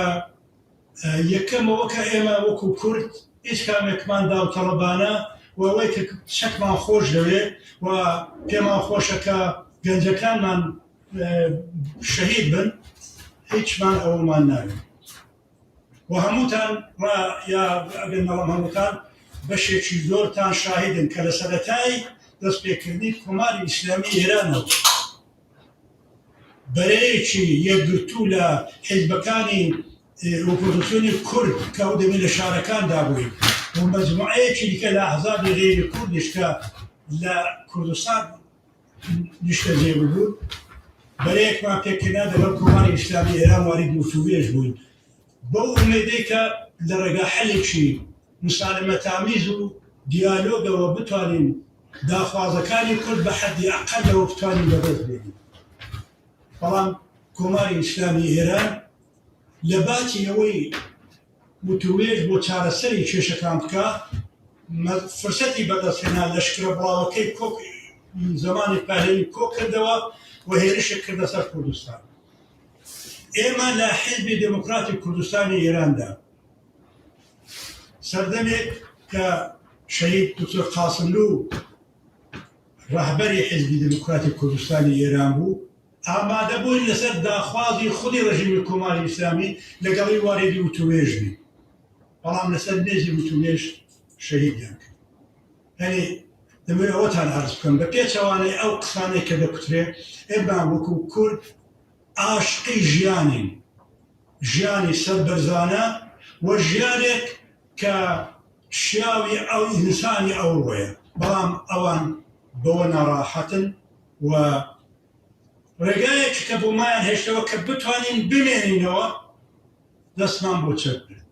یەکەمەوە کە ئێمە وەکو کورد هیچ کامێکمان داوتەڵەبانە و ئەوەی کە چەکمان خۆش دەوێ و پێمان خۆشە کە گەنجەکانمان شەهید بن هیچمان ئەوەمان ناوێت و هەمووتان یا ئەگەر نەڵم هەمووتان بەشێکی زۆرتان شاهیدن کە لە سەرەتای دەستپێکردنی کۆماری ئیسلامی ئێرانەوە بەرەیەکی یەکگرتوو لە حیزبەکانی ئۆپۆزیسیۆنی کورد کە ئەو دەمێ لە شارەکاندا بووین و مەجموعەیەکی دیکە لە ئەحزابی غەیری کوردیش کە لە کوردستان نیشتەجێ ببوون بەرەیەکمان پێکهێنا لەگەڵ کۆماری ئیسلامی ئێران وارد وتووێژ بووین بەو ئومێدەی کە لە ڕێگا حەلێکی مسالمەتامیز و دیالۆگەوە بتوانین داخوازەکانی کورد بە حەدی ئەقەلەوە بتوانین بەدەست بێنین بەڵام کۆماری ئیسلامی ئێران لە باتی ئەوەی وتووێژ بۆ چارەسەری کێشەکان بکا، فرسەتی بەدەستهێنا لەشکرە بڵاوەکەی کۆ زەمانی پەهلەوی کۆ کردەوە و هێرشی کردە سەر کوردستان. ئێمە لە حیزبی دێموکراتی کوردستانی ئێراندا. سەردەمێک کە شەهید دکتۆر قاسملوو ڕەهبەری حیزبی دێموکراتی کوردستانی ئێران بوو، ئامادە بووین لەسەر داخوازی خودی ڕێژیمی کۆماری ئیسلامی لەگەڵی واریدی وتووێژ بین، بەڵام لەسەر مێزی وتووێژ شەهیدیان کرد. یانی دەمەوێ ئەوەتان عەرز بکەم بە پێچەوانەی ئەو قسانەی کە دەکوترێ، ئێمە وەکوو کورد عاشقی ژیانین، ژیانی سەربەرزانە و ژیانێک کە شیاوی ئەو ئینسانی ئەوڕۆیە، بەڵام ئەوان بەوە ناڕاحەتن و ڕێگایەک کە بۆمایان هێشتەوە کە بتوانین بمێنینەوە دەستمان بۆ چەک برد.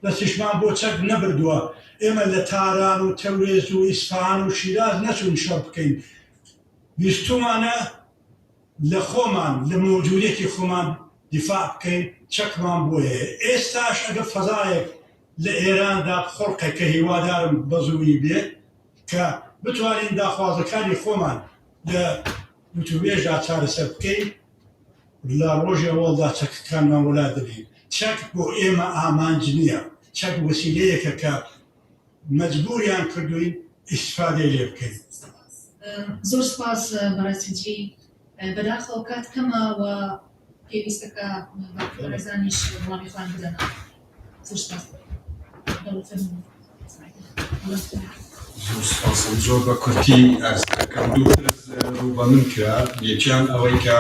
دەستیشمان بۆ چەک نەبردووە، ئێمە لە تاران و تەورێز و ئیسفەهان و شیراز نەچووین شەڕ بکەین، ویستوومانە لە خۆمان، لە مەوجودیەتی خۆمان دیفاع بکەین، چەکمان بۆ هەیە. ئێستاش ئەگەر فەزایەک لە ئێراندا بخوڵقێ کە هیوادارم بەزوویی بێت، کە بتوانین داخوازەکانی خۆمان لە وتووێژدا چارەسەر بکەین، لە ڕۆژی ئەوەڵدا چەکەکانمان وەلا دەنێین. چەک بۆ ئێمە ئامانج نییە، چەک وەسیلەیەکە کە مەجبوریان کردووین ئیستفادەی لێ بکەین. زۆر سوپاس بەڕێز هیجری. بەداخەوە کات کەمە و پێویستە کە باقی بەڕێزانیش وەڵامی خۆیان بدەنەوە. زۆر سوپاس. بەڵێ فەرموو. زۆر سوپاسم. زۆر بە کورتی عەرز دەکەم. دوو پرس ڕوو بە من کرا. یەکیان ئەوەی کە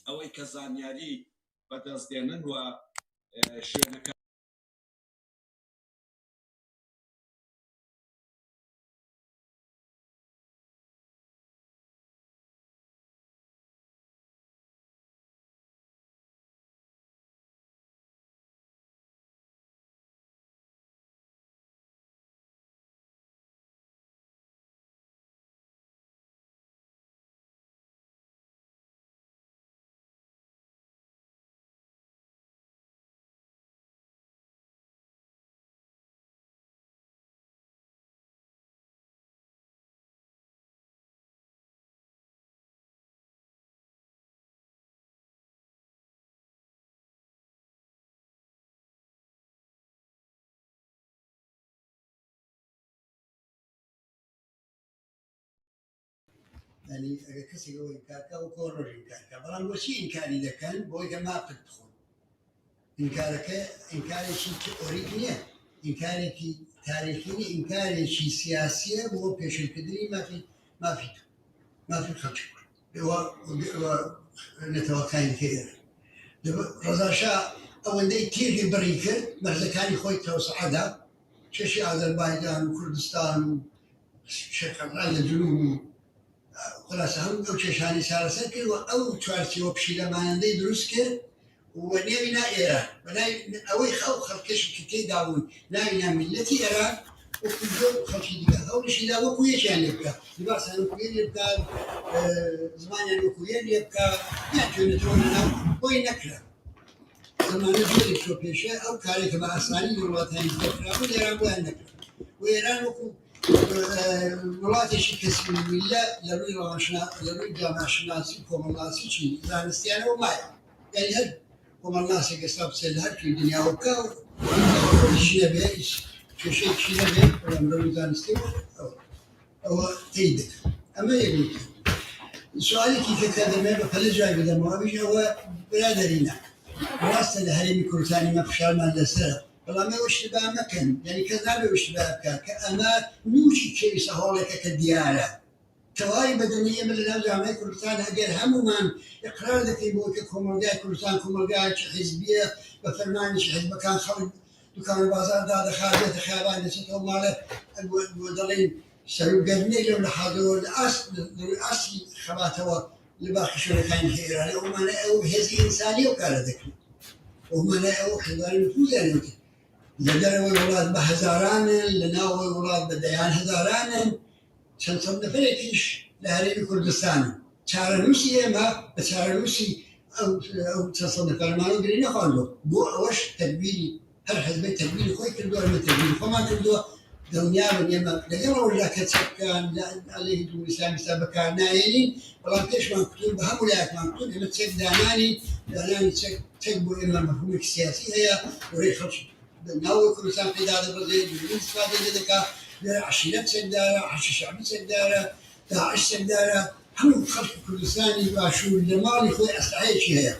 ئەوەی کە زانیاری بەدەست دێنن و شوێنەکە. یانی ئەگەر کەسێک ئەوە ئینکار کا وەکو ڕۆژ ئینکار کا، بەڵام بۆچی ئینکاری دەکەن؟ بۆی کە مافت بخۆن. ئینکارەکە ئینکارێکی تئۆریک نییە، ئینکارێکی تاریخی نییە، ئینکارێکی سیاسیە بۆ پێشێلکردنی مافی مافی تۆ، مافی خەڵکی کورد و نەتەوەکانی دیکەی ئێران. ڕەزا شا ئەوەندەی تیغی بڕی کرد، مەرزەکانی خۆی تەوسعە دا، کێشی ئازەربایجان و کوردستان و شێخ لە جنوب و خلاصە هەموو ئەو کێشانەی چارەسەر کرد و ئەو چوارچێوە پشیلەمانەندەی دروست کرد و نێوی نا ئێران و ناوی ئەوەی خەو خەڵکەشی کە تێیدا بوون ناوی نا میللەتی ئێران وەکو زۆر خەڵکی دیکە هەوڵیشی دا وەکو یەکیان لێ بکا، لباسیان وەکو یەک لێ بکا، زمانیان وەکو یەک لێ بکا، ناتوێنێتەوە لەناو بۆی نەکرا. زەمانە زۆری چۆ پێشێ ئەو کارێک کە بە ئاسانی لە وڵاتانی دیکە کرابوو لە ئێران بۆیان نەکرا و ئێران وەکو وڵاتێکی کەسی میللە لە ڕووی ڕەوانشنا لە ڕووی جامعەشناسی و کۆمەڵناسی چی زانستیانەوە مایەوە. یعنی هەر کۆمەڵناسێک ئێستا بچێت لە هەر کوێی دنیاوە بکا و هیچ نەبێ، هیچ کێشەیەکی نەبێ، بەڵام لە ڕووی زانستیەوە ئەوە تەیید دەکات. ئەمە یەک نوکتە. سوالێکی کە کە دەمەوێت بە پەلە جوابی بدەمەوە ئەویش ئەوە برادەرینە، ڕاستە لە هەرێمی کوردستانی مە فشارمان لەسەرە، بەڵام ئێوە اشتباه مەکەن، یعنی کەس نابێ اشتباه بکات کە ئەمە نووکی کێوی سەهۆڵێکە کە دیارە تەواوی بەدەنی ئێمە لە ناو جامعەی کوردستان ئەگەر هەموومان ئیقرار دەکەین بەوەی کە کۆمەڵگای کوردستان کۆمەڵگایەکی حیزبییە، بە فەرمانێکی حیزبەکان خەڵک دوکان و بازاڕ دادەخات، دێتە خیابان، دەچێتەوە ماڵێ و دەڵێین سەروگەرمییەک لەو لەحازەوە لە ئاست لە ڕووی ئاستی خەباتەوە لە باقی شوێنەکانی دیکەی ئێران ئەو مانای ئەو هێزی ئینسانی ئەو کارە دەکرێت، ئەو مانای ئەو حیزبانە نفوزیان هەیە لە دەرەوەی وڵات بە هەزارانن، لە ناوەوەی وڵات بە دەیان هەزارانن، چەند سەد نەفەرێکیش لە هەرێمی کوردستانن. چارەنووسی ئێمە بە چارەنووسی ئەو چەند سەد نەفەرەمانەوە گرێ نەخواردووە. بۆ ئەوەش تەگبیری هەر حزبێک تەگبیری خۆی کردووە، ئێمە تەگبیری خۆمان کردووە. دڵنیابن ئێمە لەگەڵ ئەوەشدا کە چەکەکان لە عەلەیهی جمهوری ئیسلامی ئێستا بەکار ناهێنین، بەڵام پێشمان کوتوون، بە هەموو لایەکمان کوتوون ئێمە چەک دانانین. دانانی چەک، چەک بۆ ئێمە مەفهوومێکی سیاسی هەیە، ورەی خەڵکی ناوەوەی کوردستان پێ دادەبەزێ، دوژمن ئیستفادەی لێ دەکا، لێرە عەشیرەت چەکدارە، حەشدی شەعبی چەکدارە، داعش چەکدارە، هەموو خەڵکی کوردستانی باشوور لە ماڵی خۆی ئەسلحەیەکی هەیە.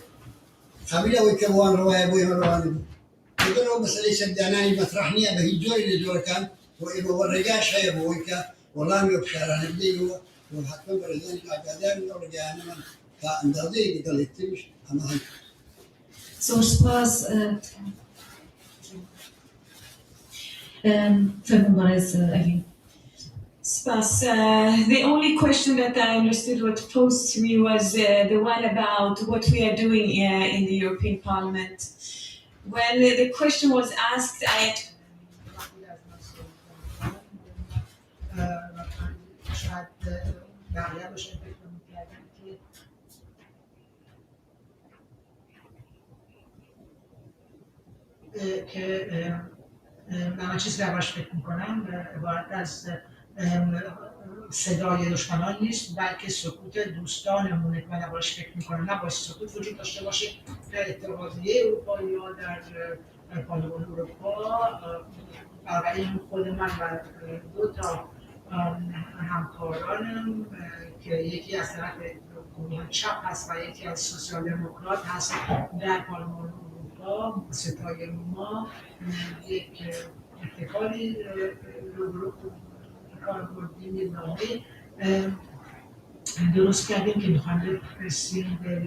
قابیل ئەوەی کە بۆ وان ڕەوایە بۆ ئێمە ڕەوا نەبێ. لەبەر ئەوە مەسەلەی چەکدانانی مەترەح نییە بە هیچ جۆرێک لە جۆرەکان و ئێمە وە ڕێگاش هەیە بۆ ئەوەی کە وەڵامی ئەو فشارانە بدەینەوە و حەتمەن بەڕێزانی ئاگادارن ئەو ڕێگایانەمان تا ئەندازەیەک لەگەڵ یەکتریش هەماهەنگ. زۆر سوپاس. فەرموو بەڕێز ئەڤین. سوپاس. The only question that I understood what posed to me was the one about what we are doing in the European Parliament. When the question was asked, I شاید بقیه باشن فکر می‌کردن که من چیزی دربارش فکر میکنم عبارت از صدای دشمنان نیست، بلکه سکوت دوستانمونه که من دربارش فکر میکنم. نباید سکوت وجود داشته باشه در اتحادیه اروپا یا در پارلمان اروپا. بنابراین خود من و دو تا همکارانم که یکی از طرف گروه چپ هست و یکی از سوسیال دموکرات هست در پارلمان اروپا، ستای ما یک ابتکاری رو کار بردیم، یه نامه درست کردیم که میخوایم بفرستیم به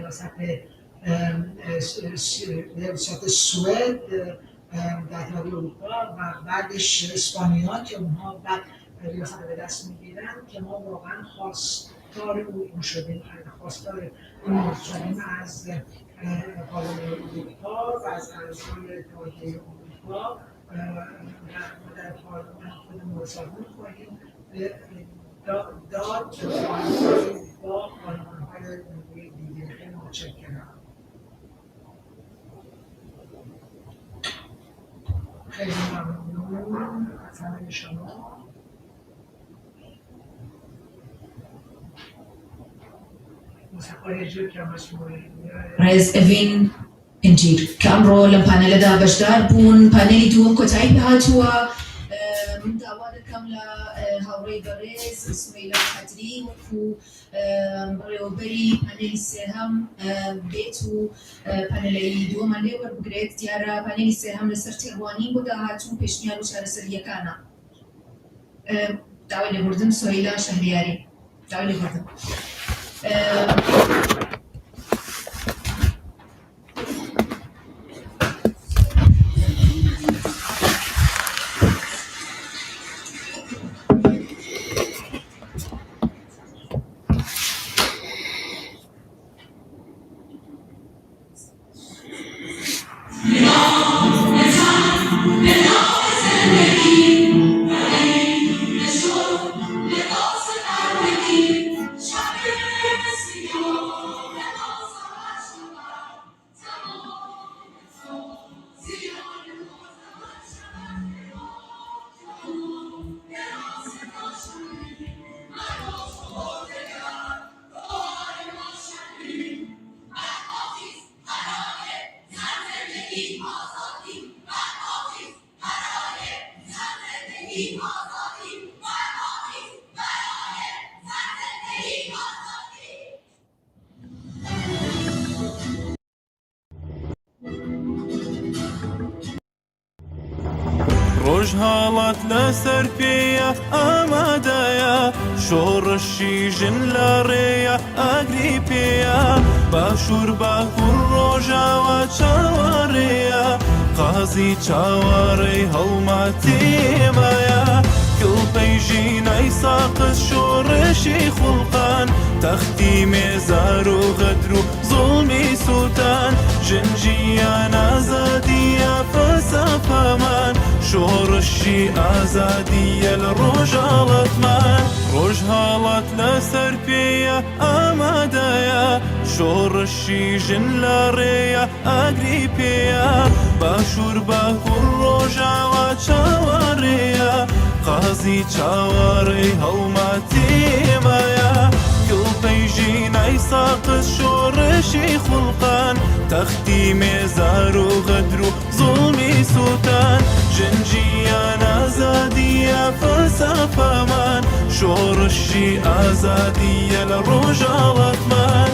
ریاست سوئد در اتحادیه اروپا و بعدش اسپانیا که اونها بعد ریاست رو به دست میگیرن، که ما واقعا خواستار اون شدیم، خواستار این موضوع شدیم از پارلمان اروپا و از اعضای اتحادیه اروپا. ما در پارلمان خودمون مصاحبه خواهیم داد با پارلمان‌های دیگه. خیلی متشکرم. خیلی ممنون از همه شما. ڕێز ئەڤین هنجیر کە ئەمڕۆ لەم پانێلەدا بەشدار بوون. پانێلی دووەم کۆتایی پێهاتووە. من داوا دەکەم لە هاوڕێی بەڕێز سوهەیلا قادری وەکو بەڕێوەبەری پانێلی سێهەم بێت و پانێلەی دووەمان لێ وەربگرێت. دیارە پانێلی سێهەم لەسەر تێڕوانین بۆ داهاتوو و پێشنیار و چارەسەرییەکانە. داوای لێبوردن سوهەیلا شەهریاری، داوای لێبوردن. ڕۆژهەڵات لەسەر پێیە ئامادەیە شۆڕشی ژن لە ڕێیە ئاگری پێیە باشوور باکوور ڕۆژاوا چاوەڕێیە قازی چاوەڕێی هەڵمەتێمایە کڵپەی ژینای ساقز شۆڕشی خوڵقان تەختی مێزار و غەدر و زوڵمی سوتان ژن ژیان ئازادیە فەلسەفەمان شۆڕشی ئازادیە لە ڕۆژهەڵاتمان ڕۆژهەڵات لەسەر پێیە ئامادەیە شۆڕشی ژن لە ڕێیە ئاگری پێیە باشوور باکوور ڕۆژاوا چاوەڕێیە قازی چاوەڕێی هەڵمەتێمایە کڵپەی ژینای ساقز شۆڕشی خوڵقان تەختی مێزار و غەدر و زوڵمی سوتان ژن ژیان ئازادیە فەلسەفەمان شۆڕشی ئازادیە لە ڕۆژهەڵاتمان.